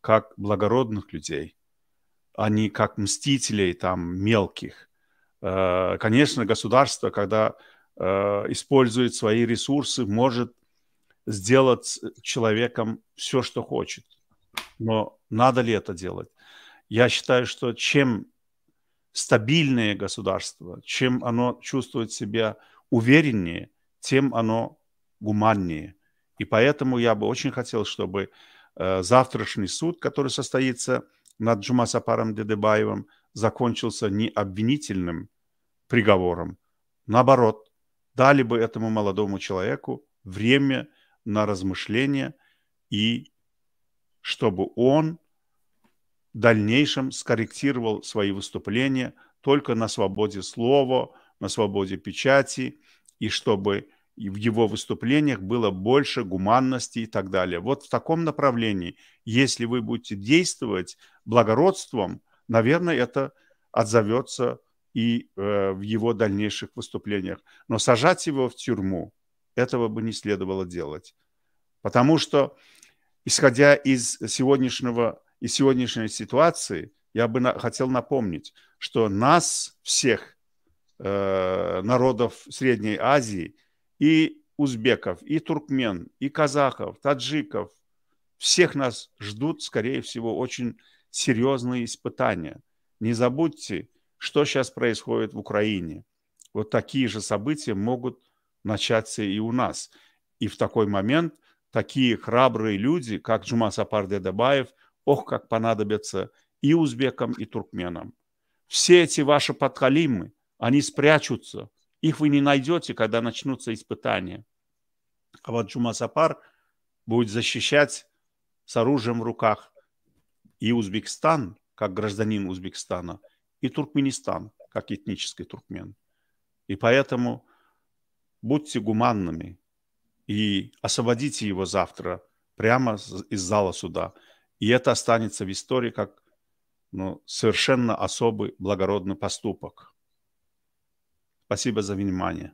как благородных людей, а не как мстителей там мелких. Э, конечно, государство, когда э, использует свои ресурсы, может сделать с человеком все, что хочет. Но надо ли это делать? Я считаю, что чем стабильнее государство, чем оно чувствует себя увереннее, тем оно гуманнее. И поэтому я бы очень хотел, чтобы э, завтрашний суд, который состоится над Джумасапаром Дедебаевым, закончился не обвинительным приговором. Наоборот, дали бы этому молодому человеку время на размышление и чтобы он в дальнейшем скорректировал свои выступления только на свободе слова, на свободе печати, и чтобы в его выступлениях было больше гуманности и так далее. Вот в таком направлении, если вы будете действовать благородством, наверное, это отзовется и э, в его дальнейших выступлениях. Но сажать его в тюрьму, этого бы не следовало делать. Потому что, исходя из сегодняшнего, из сегодняшней ситуации, я бы на, хотел напомнить, что нас всех, э, народов Средней Азии, и узбеков, и туркмен, и казахов, таджиков, всех нас ждут, скорее всего, очень серьезные испытания. Не забудьте, что сейчас происходит в Украине. Вот такие же события могут начаться и у нас. И в такой момент такие храбрые люди, как Джума Сапар Дедабаев, ох, как понадобятся и узбекам, и туркменам. Все эти ваши подхалимы, они спрячутся. Их вы не найдете, когда начнутся испытания. А вот Джума Сапар будет защищать с оружием в руках и Узбекистан, как гражданин Узбекистана, и Туркменистан, как этнический туркмен. И поэтому будьте гуманными и освободите его завтра прямо из зала суда. И это останется в истории как ну, совершенно особый благородный поступок. Спасибо за внимание.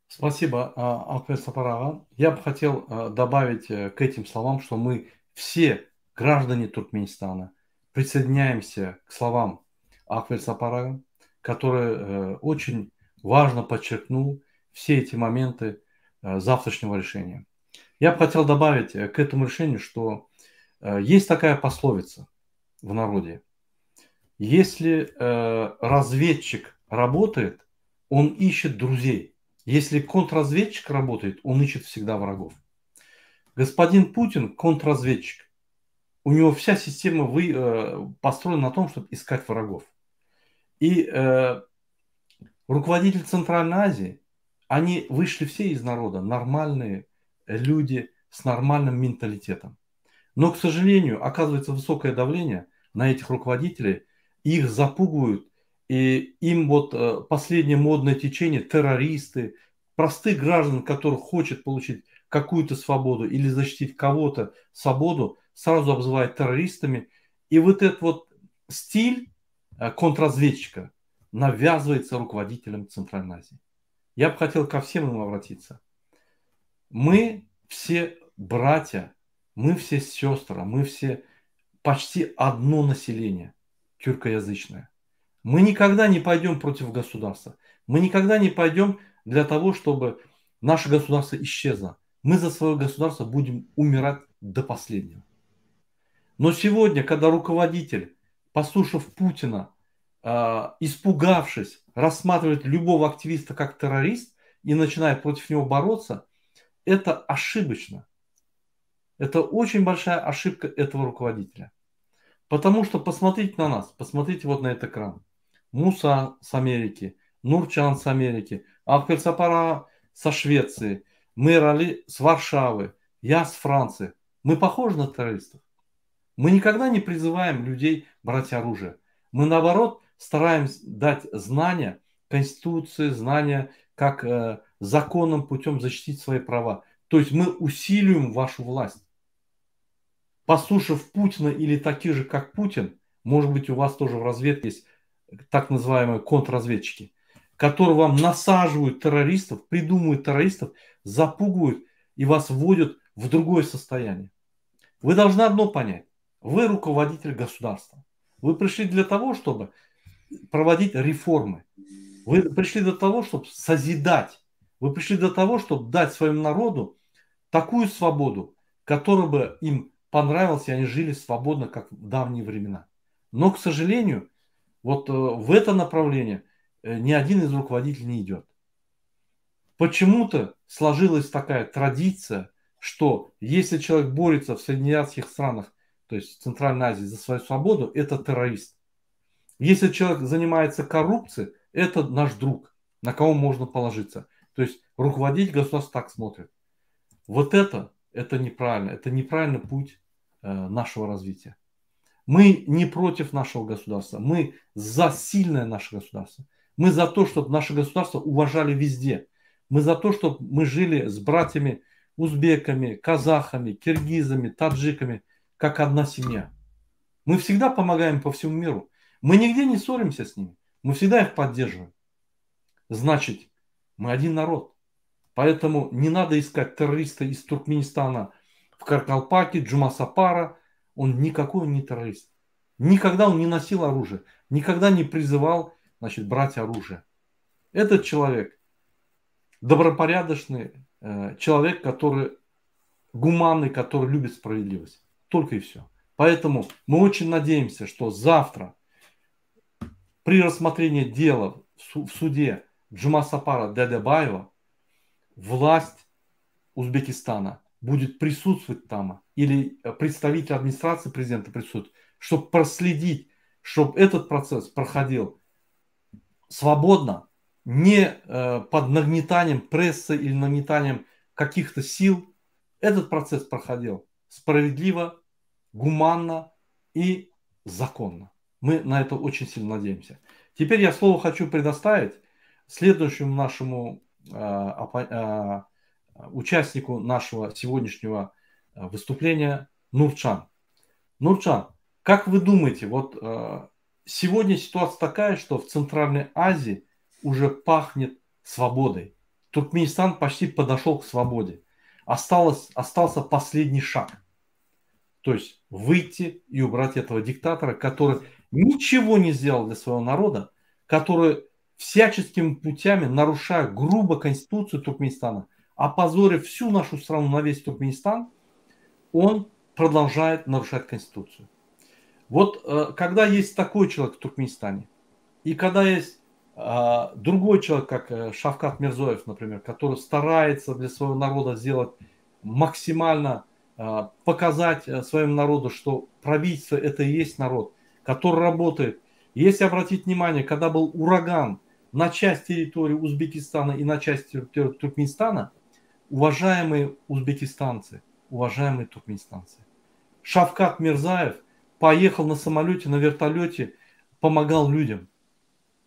Спасибо, Акбер Сапарага. Я бы хотел а, добавить э, к этим словам, что мы все граждане Туркменистана присоединяемся к словам Аквель Сапарага, который э, очень важно подчеркнул все эти моменты э, завтрашнего решения. Я бы хотел добавить к этому решению, что есть такая пословица в народе. Если разведчик работает, он ищет друзей. Если контрразведчик работает, он ищет всегда врагов. Господин Путин контрразведчик. У него вся система вы, э, построена на том, чтобы искать врагов. И э, руководитель Центральной Азии, они вышли все из народа, нормальные люди с нормальным менталитетом. Но, к сожалению, оказывается высокое давление на этих руководителей, их запугивают, и им вот э, последнее модное течение, террористы, простых граждан, которых хочет получить какую-то свободу или защитить кого-то свободу, сразу обзывают террористами. И вот этот вот стиль э, контрразведчика навязывается руководителям Центральной Азии. Я бы хотел ко всем им обратиться. Мы все братья, мы все сестры, мы все почти одно население тюркоязычное. Мы никогда не пойдем против государства. Мы никогда не пойдем для того, чтобы наше государство исчезло. Мы за свое государство будем умирать до последнего. Но сегодня, когда руководитель, послушав Путина, а, испугавшись, рассматривает любого активиста как террорист и начинает против него бороться, это ошибочно. Это очень большая ошибка этого руководителя. Потому что посмотрите на нас, посмотрите вот на этот экран. Муса с Америки, Nurçan с Америки, Akbel aga со Швеции, Мэрали с Варшавы, я с Франции. Мы похожи на террористов. Мы никогда не призываем людей брать оружие. Мы, наоборот, стараемся дать знания Конституции, знания, как э, законным путем защитить свои права. То есть мы усиливаем вашу власть. Послушав Путина или таких же, как Путин, может быть, у вас тоже в разведке есть так называемые контрразведчики, которые вам насаживают террористов, придумывают террористов, запугивают и вас вводят в другое состояние. Вы должны одно понять. Вы руководитель государства. Вы пришли для того, чтобы проводить реформы. Вы пришли для того, чтобы созидать. Вы пришли для того, чтобы дать своему народу такую свободу, которая бы им понравилась, и они жили свободно, как в давние времена. Но, к сожалению, вот э, в это направление э, ни один из руководителей не идет. Почему-то сложилась такая традиция, что если человек борется в среднеазиатских странах, то есть в Центральной Азии, за свою свободу, это террорист. Если человек занимается коррупцией, это наш друг, на кого можно положиться. То есть руководитель государства так смотрит. Вот это, это неправильно. Это неправильный путь э, нашего развития. Мы не против нашего государства. Мы за сильное наше государство. Мы за то, чтобы наше государство уважали везде. Мы за то, чтобы мы жили с братьями узбеками, казахами, киргизами, таджиками, как одна семья. Мы всегда помогаем по всему миру. Мы нигде не ссоримся с ними. Мы всегда их поддерживаем. Значит, мы один народ. Поэтому не надо искать террориста из Туркменистана в Каркалпаке, Джумасапара. Он никакой не террорист. Никогда он не носил оружие. Никогда не призывал значит, брать оружие. Этот человек добропорядочный э, человек, который гуманный, который любит справедливость. Только и все. Поэтому мы очень надеемся, что завтра при рассмотрении дела в суде Джумасапара Дедебаева власть Узбекистана будет присутствовать там, или представитель администрации президента присутствует, чтобы проследить, чтобы этот процесс проходил свободно, не э, под нагнетанием прессы или нагнетанием каких-то сил. Этот процесс проходил справедливо, гуманно и законно. Мы на это очень сильно надеемся. Теперь я слово хочу предоставить следующему нашему э, э, участнику нашего сегодняшнего э, выступления Нурчан. Нурчан, как вы думаете, вот сегодня ситуация такая, что в Центральной Азии уже пахнет свободой. Туркменистан почти подошел к свободе. Осталось, остался последний шаг. То есть выйти и убрать этого диктатора, который ничего не сделал для своего народа, который всяческими путями, нарушая грубо конституцию Туркменистана, опозорив всю нашу страну на весь Туркменистан, он продолжает нарушать конституцию. Вот э, когда есть такой человек в Туркменистане, и когда есть э, другой человек, как э, Шавкат Мирзоев, например, который старается для своего народа сделать максимально, показать своему народу, что правительство это и есть народ, который работает. Если обратить внимание, когда был ураган на часть территории Узбекистана и на часть территории Туркменистана, уважаемые узбекистанцы, уважаемые туркменистанцы, Шавкат Мирзаев поехал на самолете, на вертолете, помогал людям.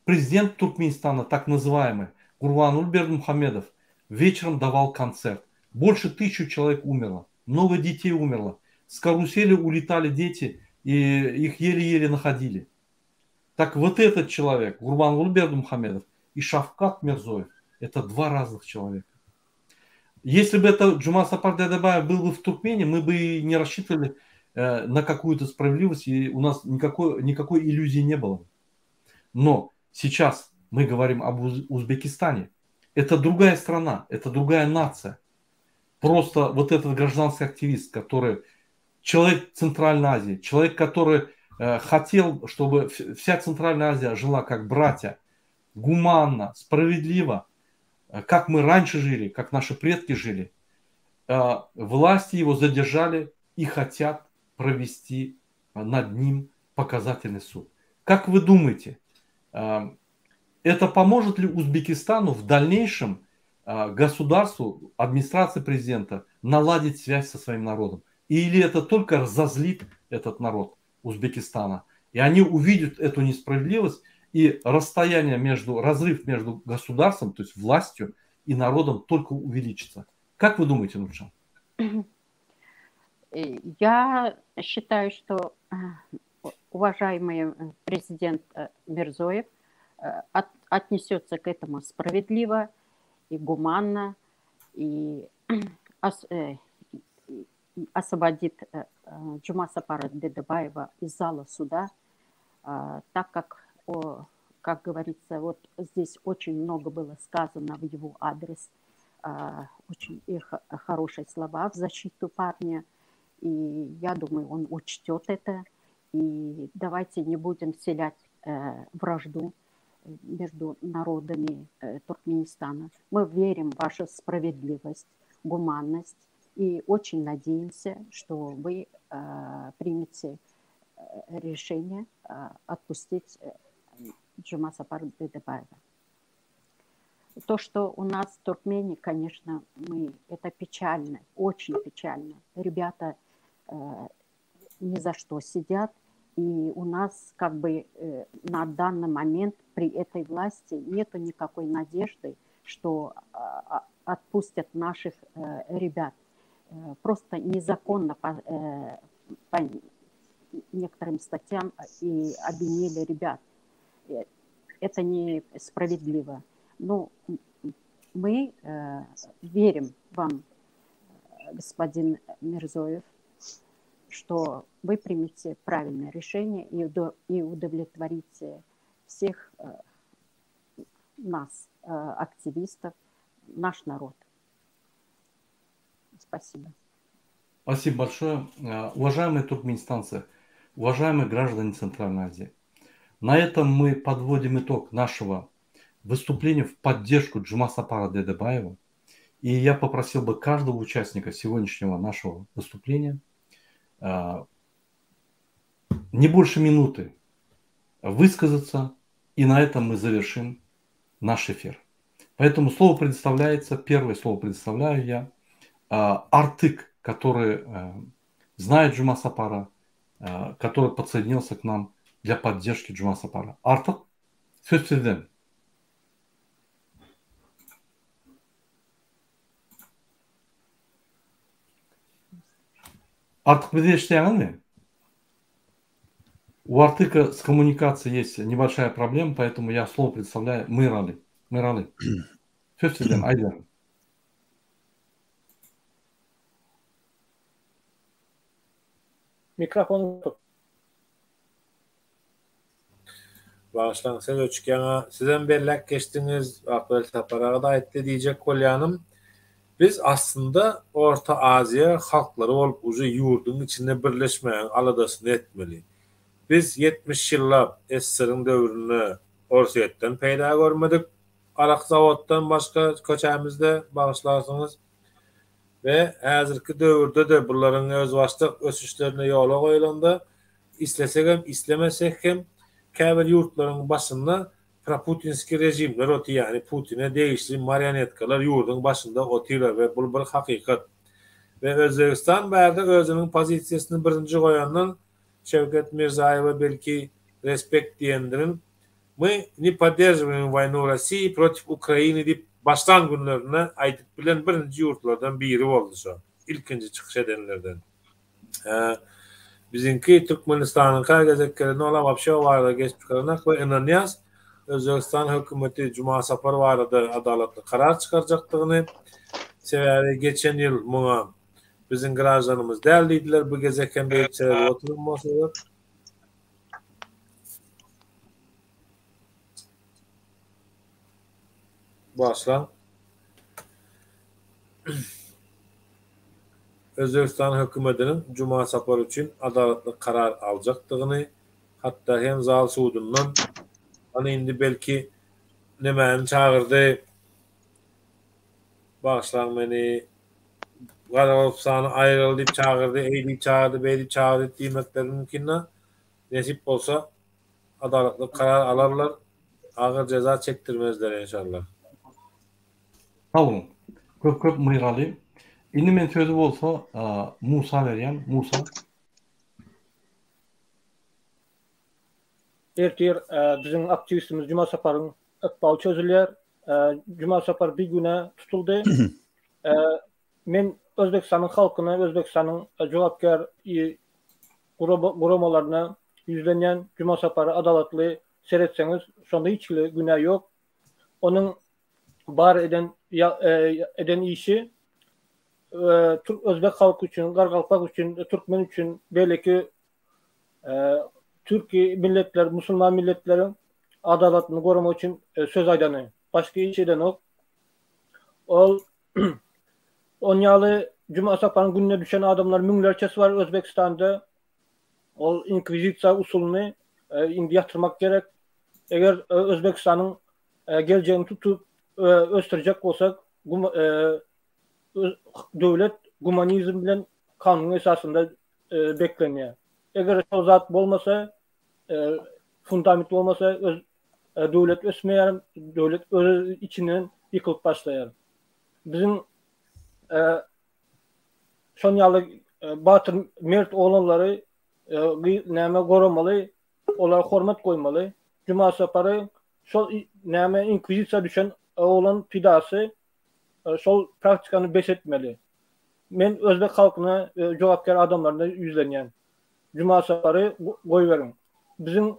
Президент Туркменистана, так называемый, Гурбангулы Бердымухамедов, вечером давал концерт. Больше тысячи человек умерло, много детей умерло. С карусели улетали дети, и их еле-еле находили. Так вот этот человек, Гурбангулы Бердымухамедов и Шавкат Мирзоев, это два разных человека. Если бы это Джумасапар Дедебаев был бы в Туркмении, мы бы не рассчитывали э, на какую-то справедливость, и у нас никакой, никакой иллюзии не было. Но сейчас мы говорим об Узбекистане. Это другая страна, это другая нация. Просто вот этот гражданский активист, который человек Центральной Азии, человек, который э, хотел, чтобы вся Центральная Азия жила как братья, гуманно, справедливо, э, как мы раньше жили, как наши предки жили. Э, власти его задержали и хотят провести над ним показательный суд. Как вы думаете, э, Это поможет ли Узбекистану в дальнейшем а, государству, администрации президента наладить связь со своим народом? Или это только разозлит этот народ Узбекистана? И они увидят эту несправедливость и расстояние между, разрыв между государством, то есть властью и народом только увеличится. Как вы думаете, Нурджан? Я считаю, что э, уважаемый э, президент э, Мирзоев от, отнесется к этому справедливо и гуманно, и освободит Джумасапара Дедебаева из зала суда, так как, как говорится, вот здесь очень много было сказано в его адрес, очень хорошие слова в защиту парня – и я думаю, он учтет это. И давайте не будем вселять э, вражду между народами э, Туркменистана. Мы верим в вашу справедливость, гуманность и очень надеемся, что вы э, примете э, решение э, отпустить э, Джумасапара Дедебаева. То, что у нас в Туркмении, конечно, мы, это печально, очень печально. Ребята э, ни за что сидят, и у нас как бы э, на данный момент при этой власти нету никакой надежды, что э, отпустят наших э, ребят. Э, просто незаконно по, э, по некоторым статьям и обвинили ребят. Э, это несправедливо. Ну, мы э, верим вам, господин Мирзоев, что вы примете правильное решение и, и удовлетворите всех э, нас, э, активистов, наш народ. Спасибо. Спасибо большое. Э, уважаемые туркменистанцы, уважаемые граждане Центральной Азии, на этом мы подводим итог нашего выступления в поддержку Джумасапара Дедебаева. И я попросил бы каждого участника сегодняшнего нашего выступления э, не больше минуты высказаться, и на этом мы завершим наш эфир. Поэтому слово предоставляется, первое слово предоставляю я, э, Артык, который э, знает Джумасапара, который подсоединился к нам для поддержки Джумасапара. Артык, söz sizden. Artyk bizi eşidýäňizmi? У Артыка с коммуникацией есть небольшая проблема, поэтому я слово предоставляю Мырали. Мырали. Söz sizden, aýdyň. Mikrofon Bagyşlaň söz öçük ýaňa sizem belläp geçdiňiz Akbel Sapar aga-da aýtdy diýjek bolýanym biz aslynda Orta Aziýa halklary bolup uje ýurduň içinde birleşmägiň aladasyny etmeli. Biz 70 ýyllap SSR-iň döwründe Orsýetden peýda görmedik arak zawoddan başga köçämizde bagyşlarsyňyz we häzirki döwürde-de bularyň özbaşdak ösüşlerine ýola goýulanda Islesegem, islemesek hem käbir ýurtlaryň başynda proputinskiý režimler otyr, ýagny Putine degişli marionetkalar ýurduň başynda otyrlar we bul bir hakykat. We Özbegistan bärde özüniň pozisiýasyny birinji goýandan Şewket Mirzaýewe belki respekt diýendirin, My ne podderžiwaýem waýnu Rossiýi protiw Ukrainy diýip başlan günlerinde aýdyp bilen birinji ýurtlardan biri boldy şo, ilkinji çykyş edenlerden. Biziňki Türkmenistanyňka gezek gelende olam wapşe o barada geçip çykaranak we ynanýas Özbegistan hökümeti Juma Sapar barada adalatly karar çykarjakdygyny. Sebäbi geçen ýyl muňa biziň graždanymyz däl diýdiler bu gezek hem beýdip seredip oturan bolsalar. Başlaň. Özbegistan hökümetiniň Juma Sapar üçin adalatly karar aljakdygyny, hatda hem zal sudundan, hany indi belki nemäni çagyrdy, bagyşlaň meni, Garagalpsany aýyraly diýip çagyrdy, eý diýip çagyrdy, beý diýip çagyrdy diýmekleri mümkin-de, nesip bolsa adalatly karar alarlar. Agyr jeza çekdirmezler enşallah. Sag boluň. Köp köp Myraly. Indi men sözi bolsa Musa berýän. Musa. Ertir biziň aktiwistimiz Juma Saparyň ykbaly çözülýär. Juma Sapar bigünä tutuldy. Men Özbegistanyň halkyna, Özbegistanyň jogapkär guramalaryna ýüzlenýän, Juma Sapara adalatly seretseňiz, şonda hiç hili günä ýok. Onuň bar eden eden işi özbek halky üçin, gargalpak üçin, türkmen üçin, beýleki türki milletler, musulman milletleriň adalatyny goramak üçin söz aýdany. Başga iş edenok. Ol on ýaly Juma Saparyň gününe düşen adamlar müňlerçesi bar Özbegistanda. Ol inkwizisiýa usulyny indi ýatyrmak gerek. Eger Özbegistanyň geljegini tutup ösdürjek bolsak, döwlet gumanizm bilen kanunyň esasynda beklenýär. Eger şol zat bolmasa, fundament bolmasa, döwlet ösmeýär, döwlet öz içinden ýykylyp başlaýar. Biziň şon ýaly batyr mert oglanlary näme goramaly, olara hormat goýmaly. Juma Sapary şol näme inkwizisiýa düşen oglan pidasy şol praktikany bes etmeli. Men özbek halkyna jogapkär adamlaryna ýüzlenýän. Juma Sapary goýberiň. Biziň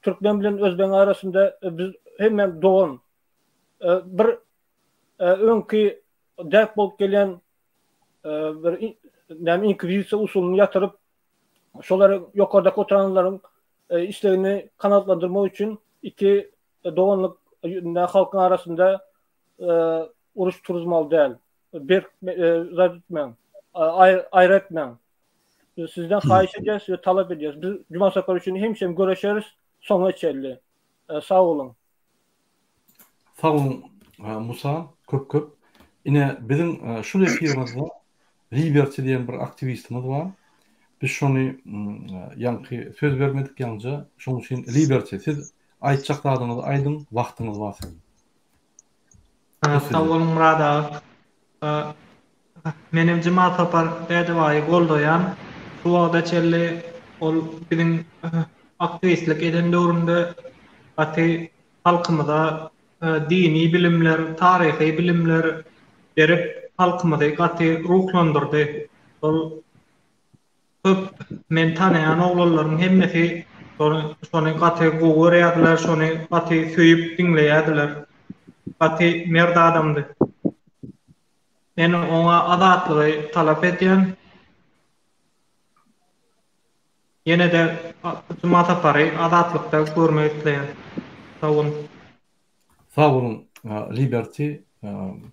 türkmen bilen özbegiň arasynda biz hemme dogan. Bir öňki däp bolup gelýän bir näme inkwizisiýa usulyny ýatyryp, şolary ýokardaky oturanlaryň islegini kanagatlandyrmak üçin iki doganlyk halkyň arasynda uruş turuzmaly däl. Berk zat etmäň. Aýry etmäň. Biz sizden haýyş edýäris we talap edýäris. Biz Juma Sapar üçin hemişe göreşeris soňuna çenli. Sag boluň. Sag boluň Musa köp köp. Ine biziň şul efirimizde Liberty diýen bir aktiwistimiz bar. Biz şony ýaňky söz bermedik ýaňja. Şonuň üçin Liberty siz aýtjak zadyňyzy aýdyň wagtyňyz bar siziň. Sag boluň Myrat aga. Menem Juma Sapar Dädebaýy goldaýan. Şu wagta çenli ol biziň aktiwistlik eden döwründe gaty halkymyza dini bilimler, taryhy bilimler berip halkymyzy gaty ruhlandyrdy. Ol köp men tanaýan oglanlaryň hemmesi şony gaty gowy görýärdiler, şony gaty söýüp diňleýärdiler. Gaty mert adamdy. Men oňa azatlygy talap edýän. Ýene-de Juma Sapary azatlykda görmek isleýän. Sag boluň. Sag boluň Liberty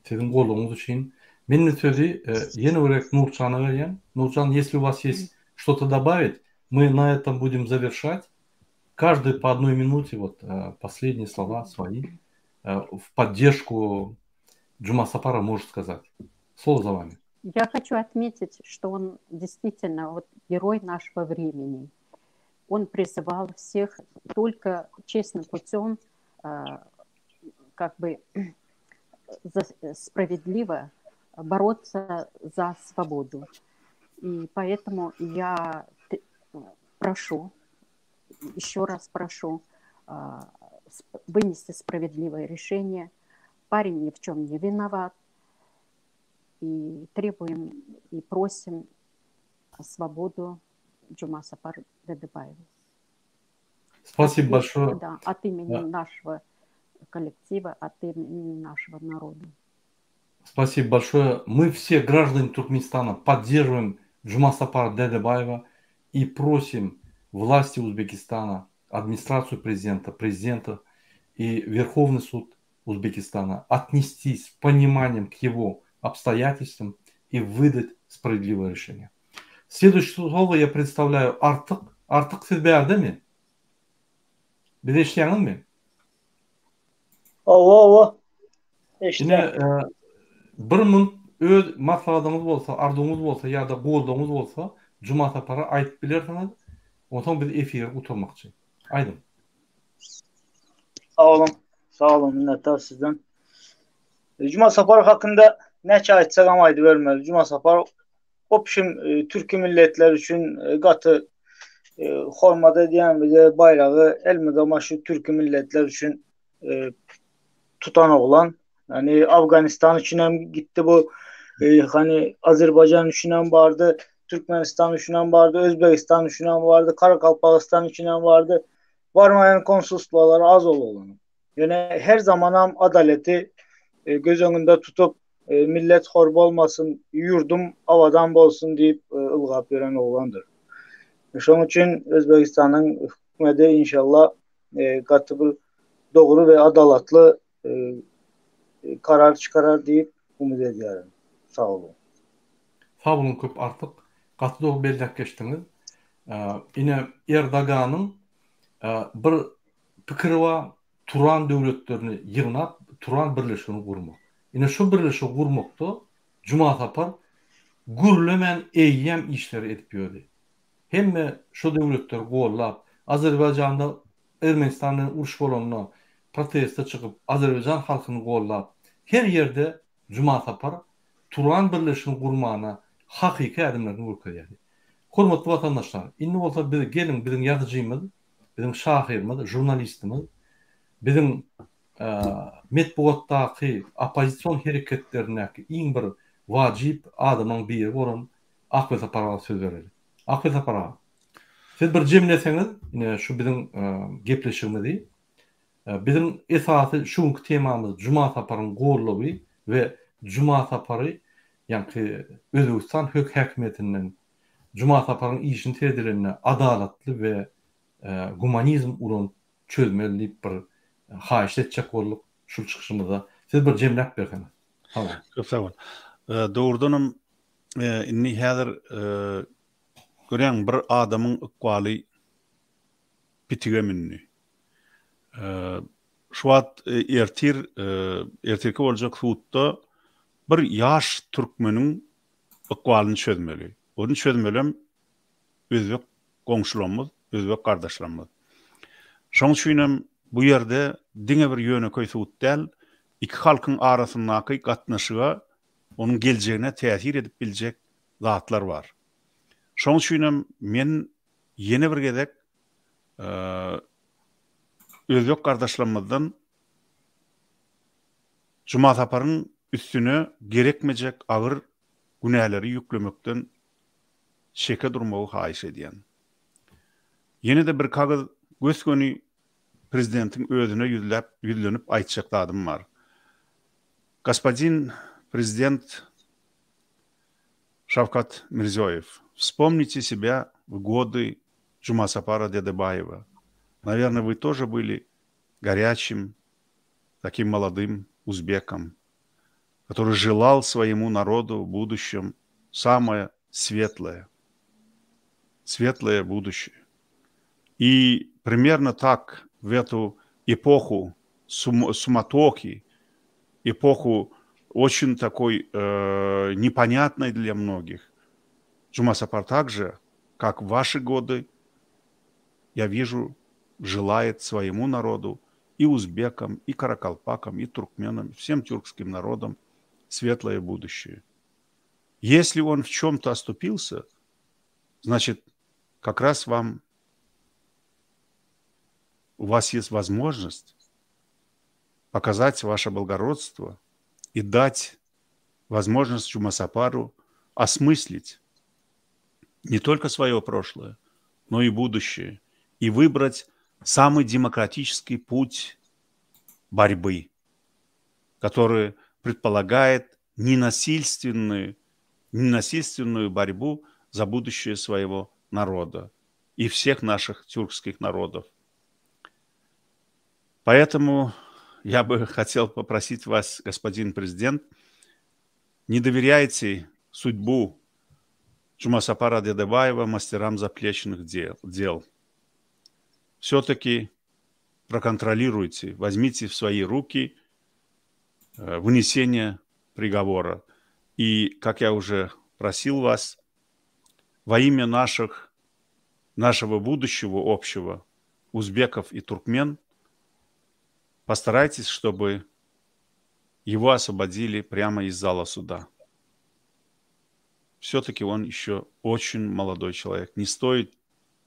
siziň goldawyňyz üçin. Men indi sözi ýene bir gezek Nurjana berýän. Nurjan если у вас есть что-то добавить, мы на этом будем завершать. Каждый по одной минуте вот последние слова свои в поддержку Джума Сапара может сказать. Слово за вами. Я хочу отметить, что он действительно вот герой нашего времени. Он призывал всех только честным путем, как бы справедливо бороться за свободу. И поэтому я прошу, еще раз прошу вынести справедливое решение. Парень ни в чем не виноват. И требуем и просим свободу Джума Сапар Дадыбаеву. Спасибо большое. Да, от имени да. нашего коллектива, от имени нашего народа. Спасибо большое. Мы все граждане Туркменистана поддерживаем Джума Сапара Дедебаева и просим власти Узбекистана, администрацию президента, президента и Верховный суд Узбекистана отнестись с пониманием к его обстоятельствам и выдать справедливое решение. Следующее слово я представляю Artyk. Artyk siz bärdemi? Bizi eşidýäňizmi? Hawa, hawa. Ine, bir munt öz maslahatyňyz bolsa, arzuwyňyz bolsa ýa-da goldawyňyz bolsa Juma Sapara aýdyp bilersiňiz. Onsoň biz efiri gutarmakçy. Aýdyň. Sag boluň. Sag boluň, minnetdar sizden. Juma Sapar hakynda näçe aýtsagam aýdybermeli. Juma Sapar opşim türki milletler üçin gaty hormat edýän bize baýragy elmydama şu türki milletler üçin tutan oglan. Yani Afganistan üçin hem gitti bu. E, hani Azerbaycan üçin hem bardy, Türkmenistan üçin hem bardy, Özbegistan üçin hem bardy, Karakalpagistan üçin hem bardy. Barmaýan konsulstwalar az ol Ýöne her zamanam adaleti e, göz öňünde tutup e, millet hor bolmasyn, ýurdum abadan bolsun diýip e, ylgap ýören oglandyr. Şonuň üçin Özbegistanyň hökümeti inşallah e, gaty bir dogry we adalatly e, karar çykarar diýip umyt edýärin. Sag boluň. Sag boluň köp Artyk. Gaty dogry belläp geçdiňiz. Ine Erdoganyň bir pikiri bar, Turan döwletlerini ýygnap Turan birleşigini gurmak. Ine şu birleşigi gurmakda Juma Sapar gürlemän eýýäm işleri edip ýördi. Hemme şo döwletleri gollap, Azerbaýjanda Ermenistan bilen uruş bolanda proteste çykyp Azerbaýjan halkyny gollap, her ýerde Juma Sapar Turan birleşigini gurmana hakyky ädimlerini görkezýärdi. Hormatly watandaşlar, indi bolsa biz geliň biziň ýazyjymyz, biziň şahyrymyz, žurnalistimiz, biziň metbugatdaky oppozision hereketlerindäki iň bir wajyp adamlaryň biri bolan Akbel Sapar aga söz bereli. Akbel Sapar aga, siz bir jemleseňiz, ine şu biziň gepleşigimizi. Biziň esasy şu günki temamyz Juma Saparyň goldawy we Juma Sapary ýaňky Özbegistan hök häkimiýetinden Juma Saparyň işini seredilende adalatly we gumanizm ulanyp çözmeli diýip bir haýyşt etjek bolduk şul çykyşymyzda. Siz bir jemläp berseňiz. Sag boluň. Köp sag bol. Dogrudanam indi häzir görýäň bir adamyň ykbaly pitige mündi. Şu wagt ertir, ertirki boljak sudda bir ýaş türkmeniň ykbalyny çözmeli. Ony çözmelem özbek goňşularymyz, özbek gardaşlarymyz. Şonuň üçinem bu ýerde diňe bir ýönekeý sud däl, iki halkyň arasyndaky gatnaşyga, onuň geljegine täsir edip biljek zatlar bar. Şonuň üçinem men ýene bir gezek özbek gardaşlarymyzdan Juma Saparyň üstüne gerekmejek agyr günäleri ýüklemekden çeke durmagy haýyş edýän. Ýene-de bir kagyz gös-göni prezidentiň özüne ýüzläp ýüzlenip aýtjak zadym bar. Gospodin prezident Şawkat Mirziýoýew, wspomnite sebya w gody Jumasapara Dedebaýewa. Nawerno вы тоже были горячим, таким молодым узбеком, который желал своему народу в будущем самое светлое, светлое будущее. И примерно так в эту эпоху сум, суматохи, эпоху очень такой э, непонятной для многих, Джума Сапар также, как в ваши годы, я вижу, желает своему народу, и узбекам, и каракалпакам, и туркменам, всем тюркским народам светлое будущее. Если он в чем-то оступился, значит, как раз вам, у вас есть возможность показать ваше благородство и дать возможность Чумасапару осмыслить не только свое прошлое, но и будущее, и выбрать самый демократический путь борьбы, который предполагает ненасильственную, ненасильственную борьбу за будущее своего народа и всех наших тюркских народов. Поэтому я бы хотел попросить вас, господин президент, не доверяйте судьбу Джумасапара Дедебаева мастерам заплечных дел. дел. Все-таки проконтролируйте, возьмите в свои руки э, вынесение приговора. И, как я уже просил вас, во имя наших, нашего будущего общего, узбеков и туркмен, Постарайтесь, чтобы его освободили прямо из зала суда. Все-таки он еще очень молодой человек. Не стоит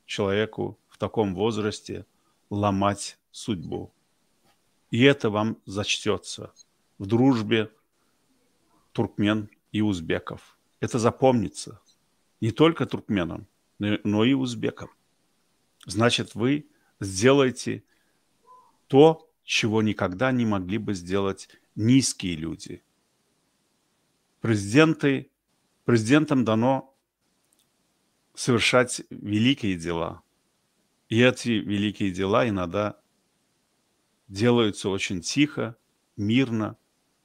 человеку в таком возрасте ломать судьбу. И это вам зачтется в дружбе туркмен и узбеков. Это запомнится не только туркменам, но и узбекам. Значит, вы сделаете то, чего никогда не могли бы сделать низкие люди. Президенты, президентам дано совершать великие дела. И эти великие дела иногда делаются очень тихо, мирно,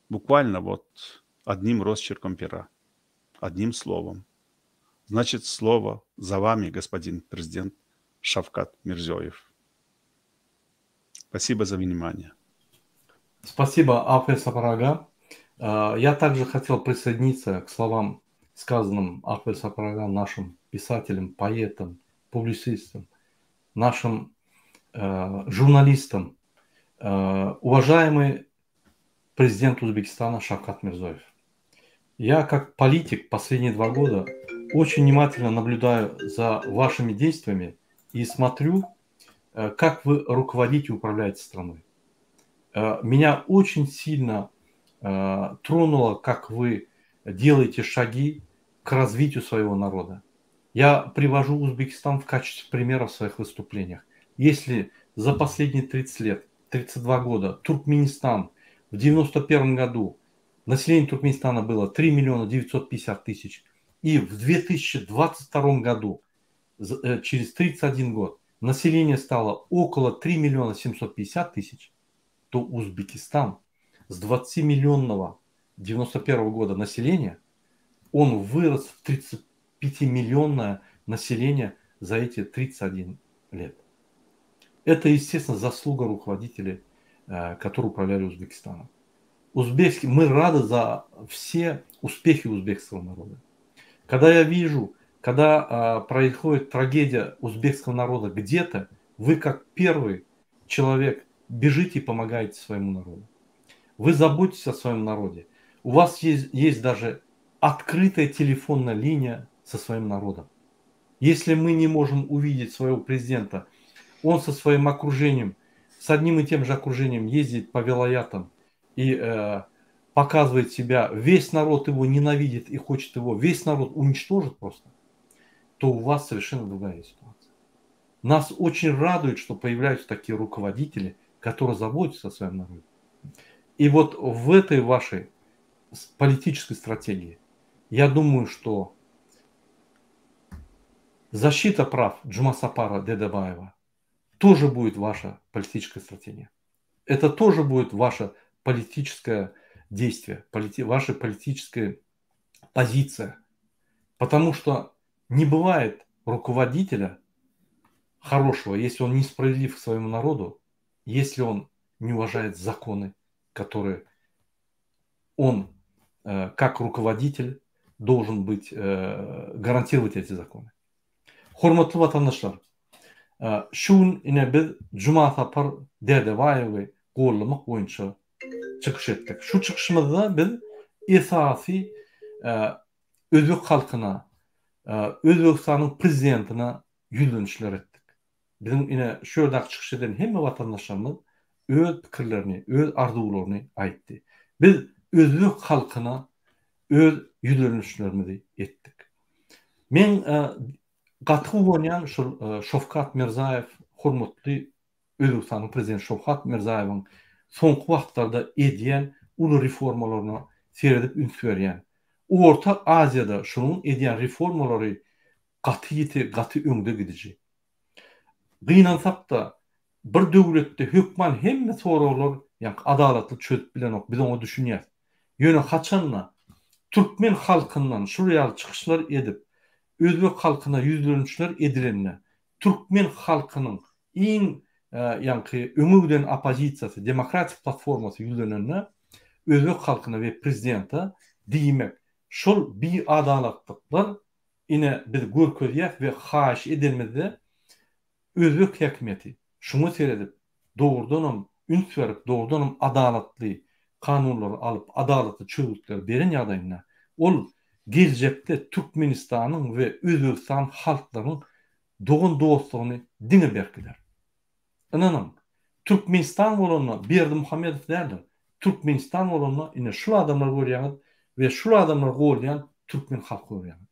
буквально вот одним росчерком пера, одним словом. Значит, слово за вами, господин президент Шавкат Мирзиёев. Спасибо за внимание. Спасибо, Акбер Сапар aga. Я также хотел присоединиться к словам, сказанным Акбер Сапар aga, нашим писателем, поэтом, публицистом, нашим э, журналистом. Э, уважаемый президент Узбекистана Шавкат Мирзиёев. Я как политик последние два года очень внимательно наблюдаю за вашими действиями и смотрю, э, как вы руководите и управляете страной. Э, меня очень сильно э, тронуло, как вы делаете шаги к развитию своего народа. Я привожу Узбекистан в качестве примера в своих выступлениях. Если за последние 30 лет, 32 года, Туркменистан в 91 году население Туркменистана было 3 миллиона 950 тысяч, и в 2022 году, э, через 31 год, население стало около 3 миллиона 750 тысяч, то Узбекистан с 20-миллионного 91 года населения, он вырос в 35-миллионное население за эти 31 лет. Это, естественно, заслуга руководителей, э, которые управляли Узбекистаном. Узбекский, мы рады за все успехи узбекского народа. Когда я вижу, когда э, происходит трагедия узбекского народа где-то, вы как первый человек бежите и помогаете своему народу. Вы заботитесь о своем народе. У вас есть, есть даже открытая телефонная линия со своим народом. Если мы не можем увидеть своего президента, он со своим окружением, с одним и тем же окружением ездит по вилаятам и э, показывает себя, весь народ его ненавидит и хочет его, весь народ уничтожит просто, то у вас совершенно другая ситуация. Нас очень радует, что появляются такие руководители, которые заботятся о своем народе. И вот в этой вашей политической стратегии, я думаю, что защита прав Джумасапара Дедебаева тоже будет ваша политическая стратегия. Это тоже будет ваше политическое действие, полити, ваша политическая позиция. Потому что не бывает руководителя хорошего, если он несправедлив к своему народу, если он не уважает законы, которые он э, как руководитель должен быть, э, гарантировать эти законы. Hormatly watandaşlar, e, şu gün ine biz Jumasapar Dädebaýewi goldamak boýunça çykyş etdik. Şu çykyşymyzda biz esasy e, özbek halkyna, e, Özbegistanyň prezidentine ýüzlenişler etdik. Biziň ine şu ýerdäki çykyş eden hemme watandaşlarymyz öz pikirlerini, öz arzuwlaryny aýtdy. Biz özbek halkyna öz ýüzlenişlerimizi etdik. Men gaty guwanýan şol Şowkat Mirzaýew hormatly Özbegistanyň prezidenti Şowkat Mirzaýewiň soňky wagtlarda edýän uly reformalaryna seredip üns berýän. Orta Aziýada şunuň edýän reformalary gaty ýiti, gaty öňde gidiji. Gynansak-da, bir döwletde hökman hemme soraglar ýaňky adalatly çözüp bilenok, biz oňa düşünýäs. Ýöne haçanda türkmen halkyndan şul ýaly çykyşlar edip, özbek halkyna ýüzlenişler edilende, türkmen halkynyň iň ýaňky öňe giden oppozisiýasy, demokratik platformasy ýüzlenende, özbek halkyna we prezidente diýmek, şol biadalatlyklar ine biz görkezýäs we haýyş edenimizde özbek häkimiýeti şuňa seredip dogrudanam. üns berip dogrudanam adalatly kanunlary alyp adalatly çözgütleri beren ýagdaýynda ol geljekde Türkmenistanyň we Özbegistan halklaryň dogan dostlugyny diňe berkider. Ynanyň, Türkmenistan bolanda Berdimuhamedow däldir. Türkmenistan bolanda ine şul adamlary görýäňiz we şul adamlary goldaýan türkmen halky görýäňiz.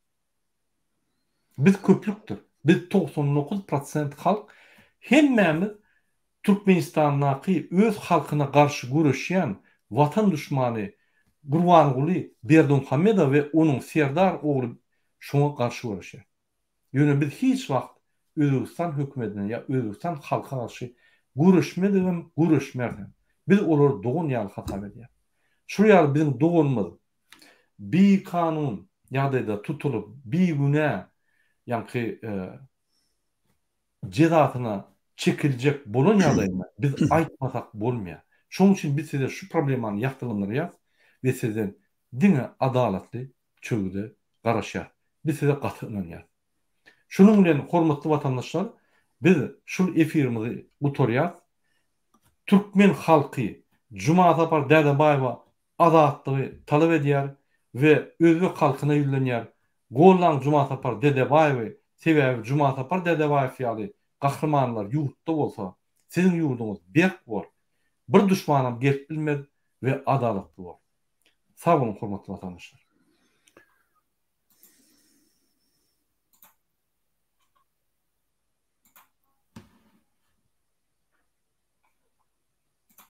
Biz köplükdir. Biz 99 prosent halk hemmämiz Türkmenistandaky öz halkyna garşy göreşýän watan duşmany Gurbanguly Berdimuhamedow we onuň Serdar ogly şoňa garşy göreşýär. Ýöne biz hiç wagt Özbegistan hökümetine ýa Özbegistan halka garşy göreşmedigem, göreşmerisem. Biz olary dogan ýaly hasap edýäris. Şul ýaly biziň doganymyz bikanun ýagdaýda tutulyp, bigünä ýaňky jezasyna çekiljek bolan ýagdaýynda biz aýtmasak bolmaýar. Şonuň üçin biz size şu problemany ýagtylandyrýarys we sizden diňe adalatly çözgüde garaşýarys. Biz size gaty ynanýarys. Şunuň bilen hormatly watandaşlar biz şul efirimizi gutarýarys. Türkmen halky Jumasapar Dädebaýewa azatlygy talap edýär we özbek halkyna ýüzlenýär, Gollaň Jumasapar Dedebaýewi, sebäbi Jumasapar Dedebaýew ýaly gahrymanlar ýurtda bolsa, siziň ýurduňyz berk bor, bir duşmanam gelip bilmez we adalatly bor. Sag boluň hormatly watandaşlar.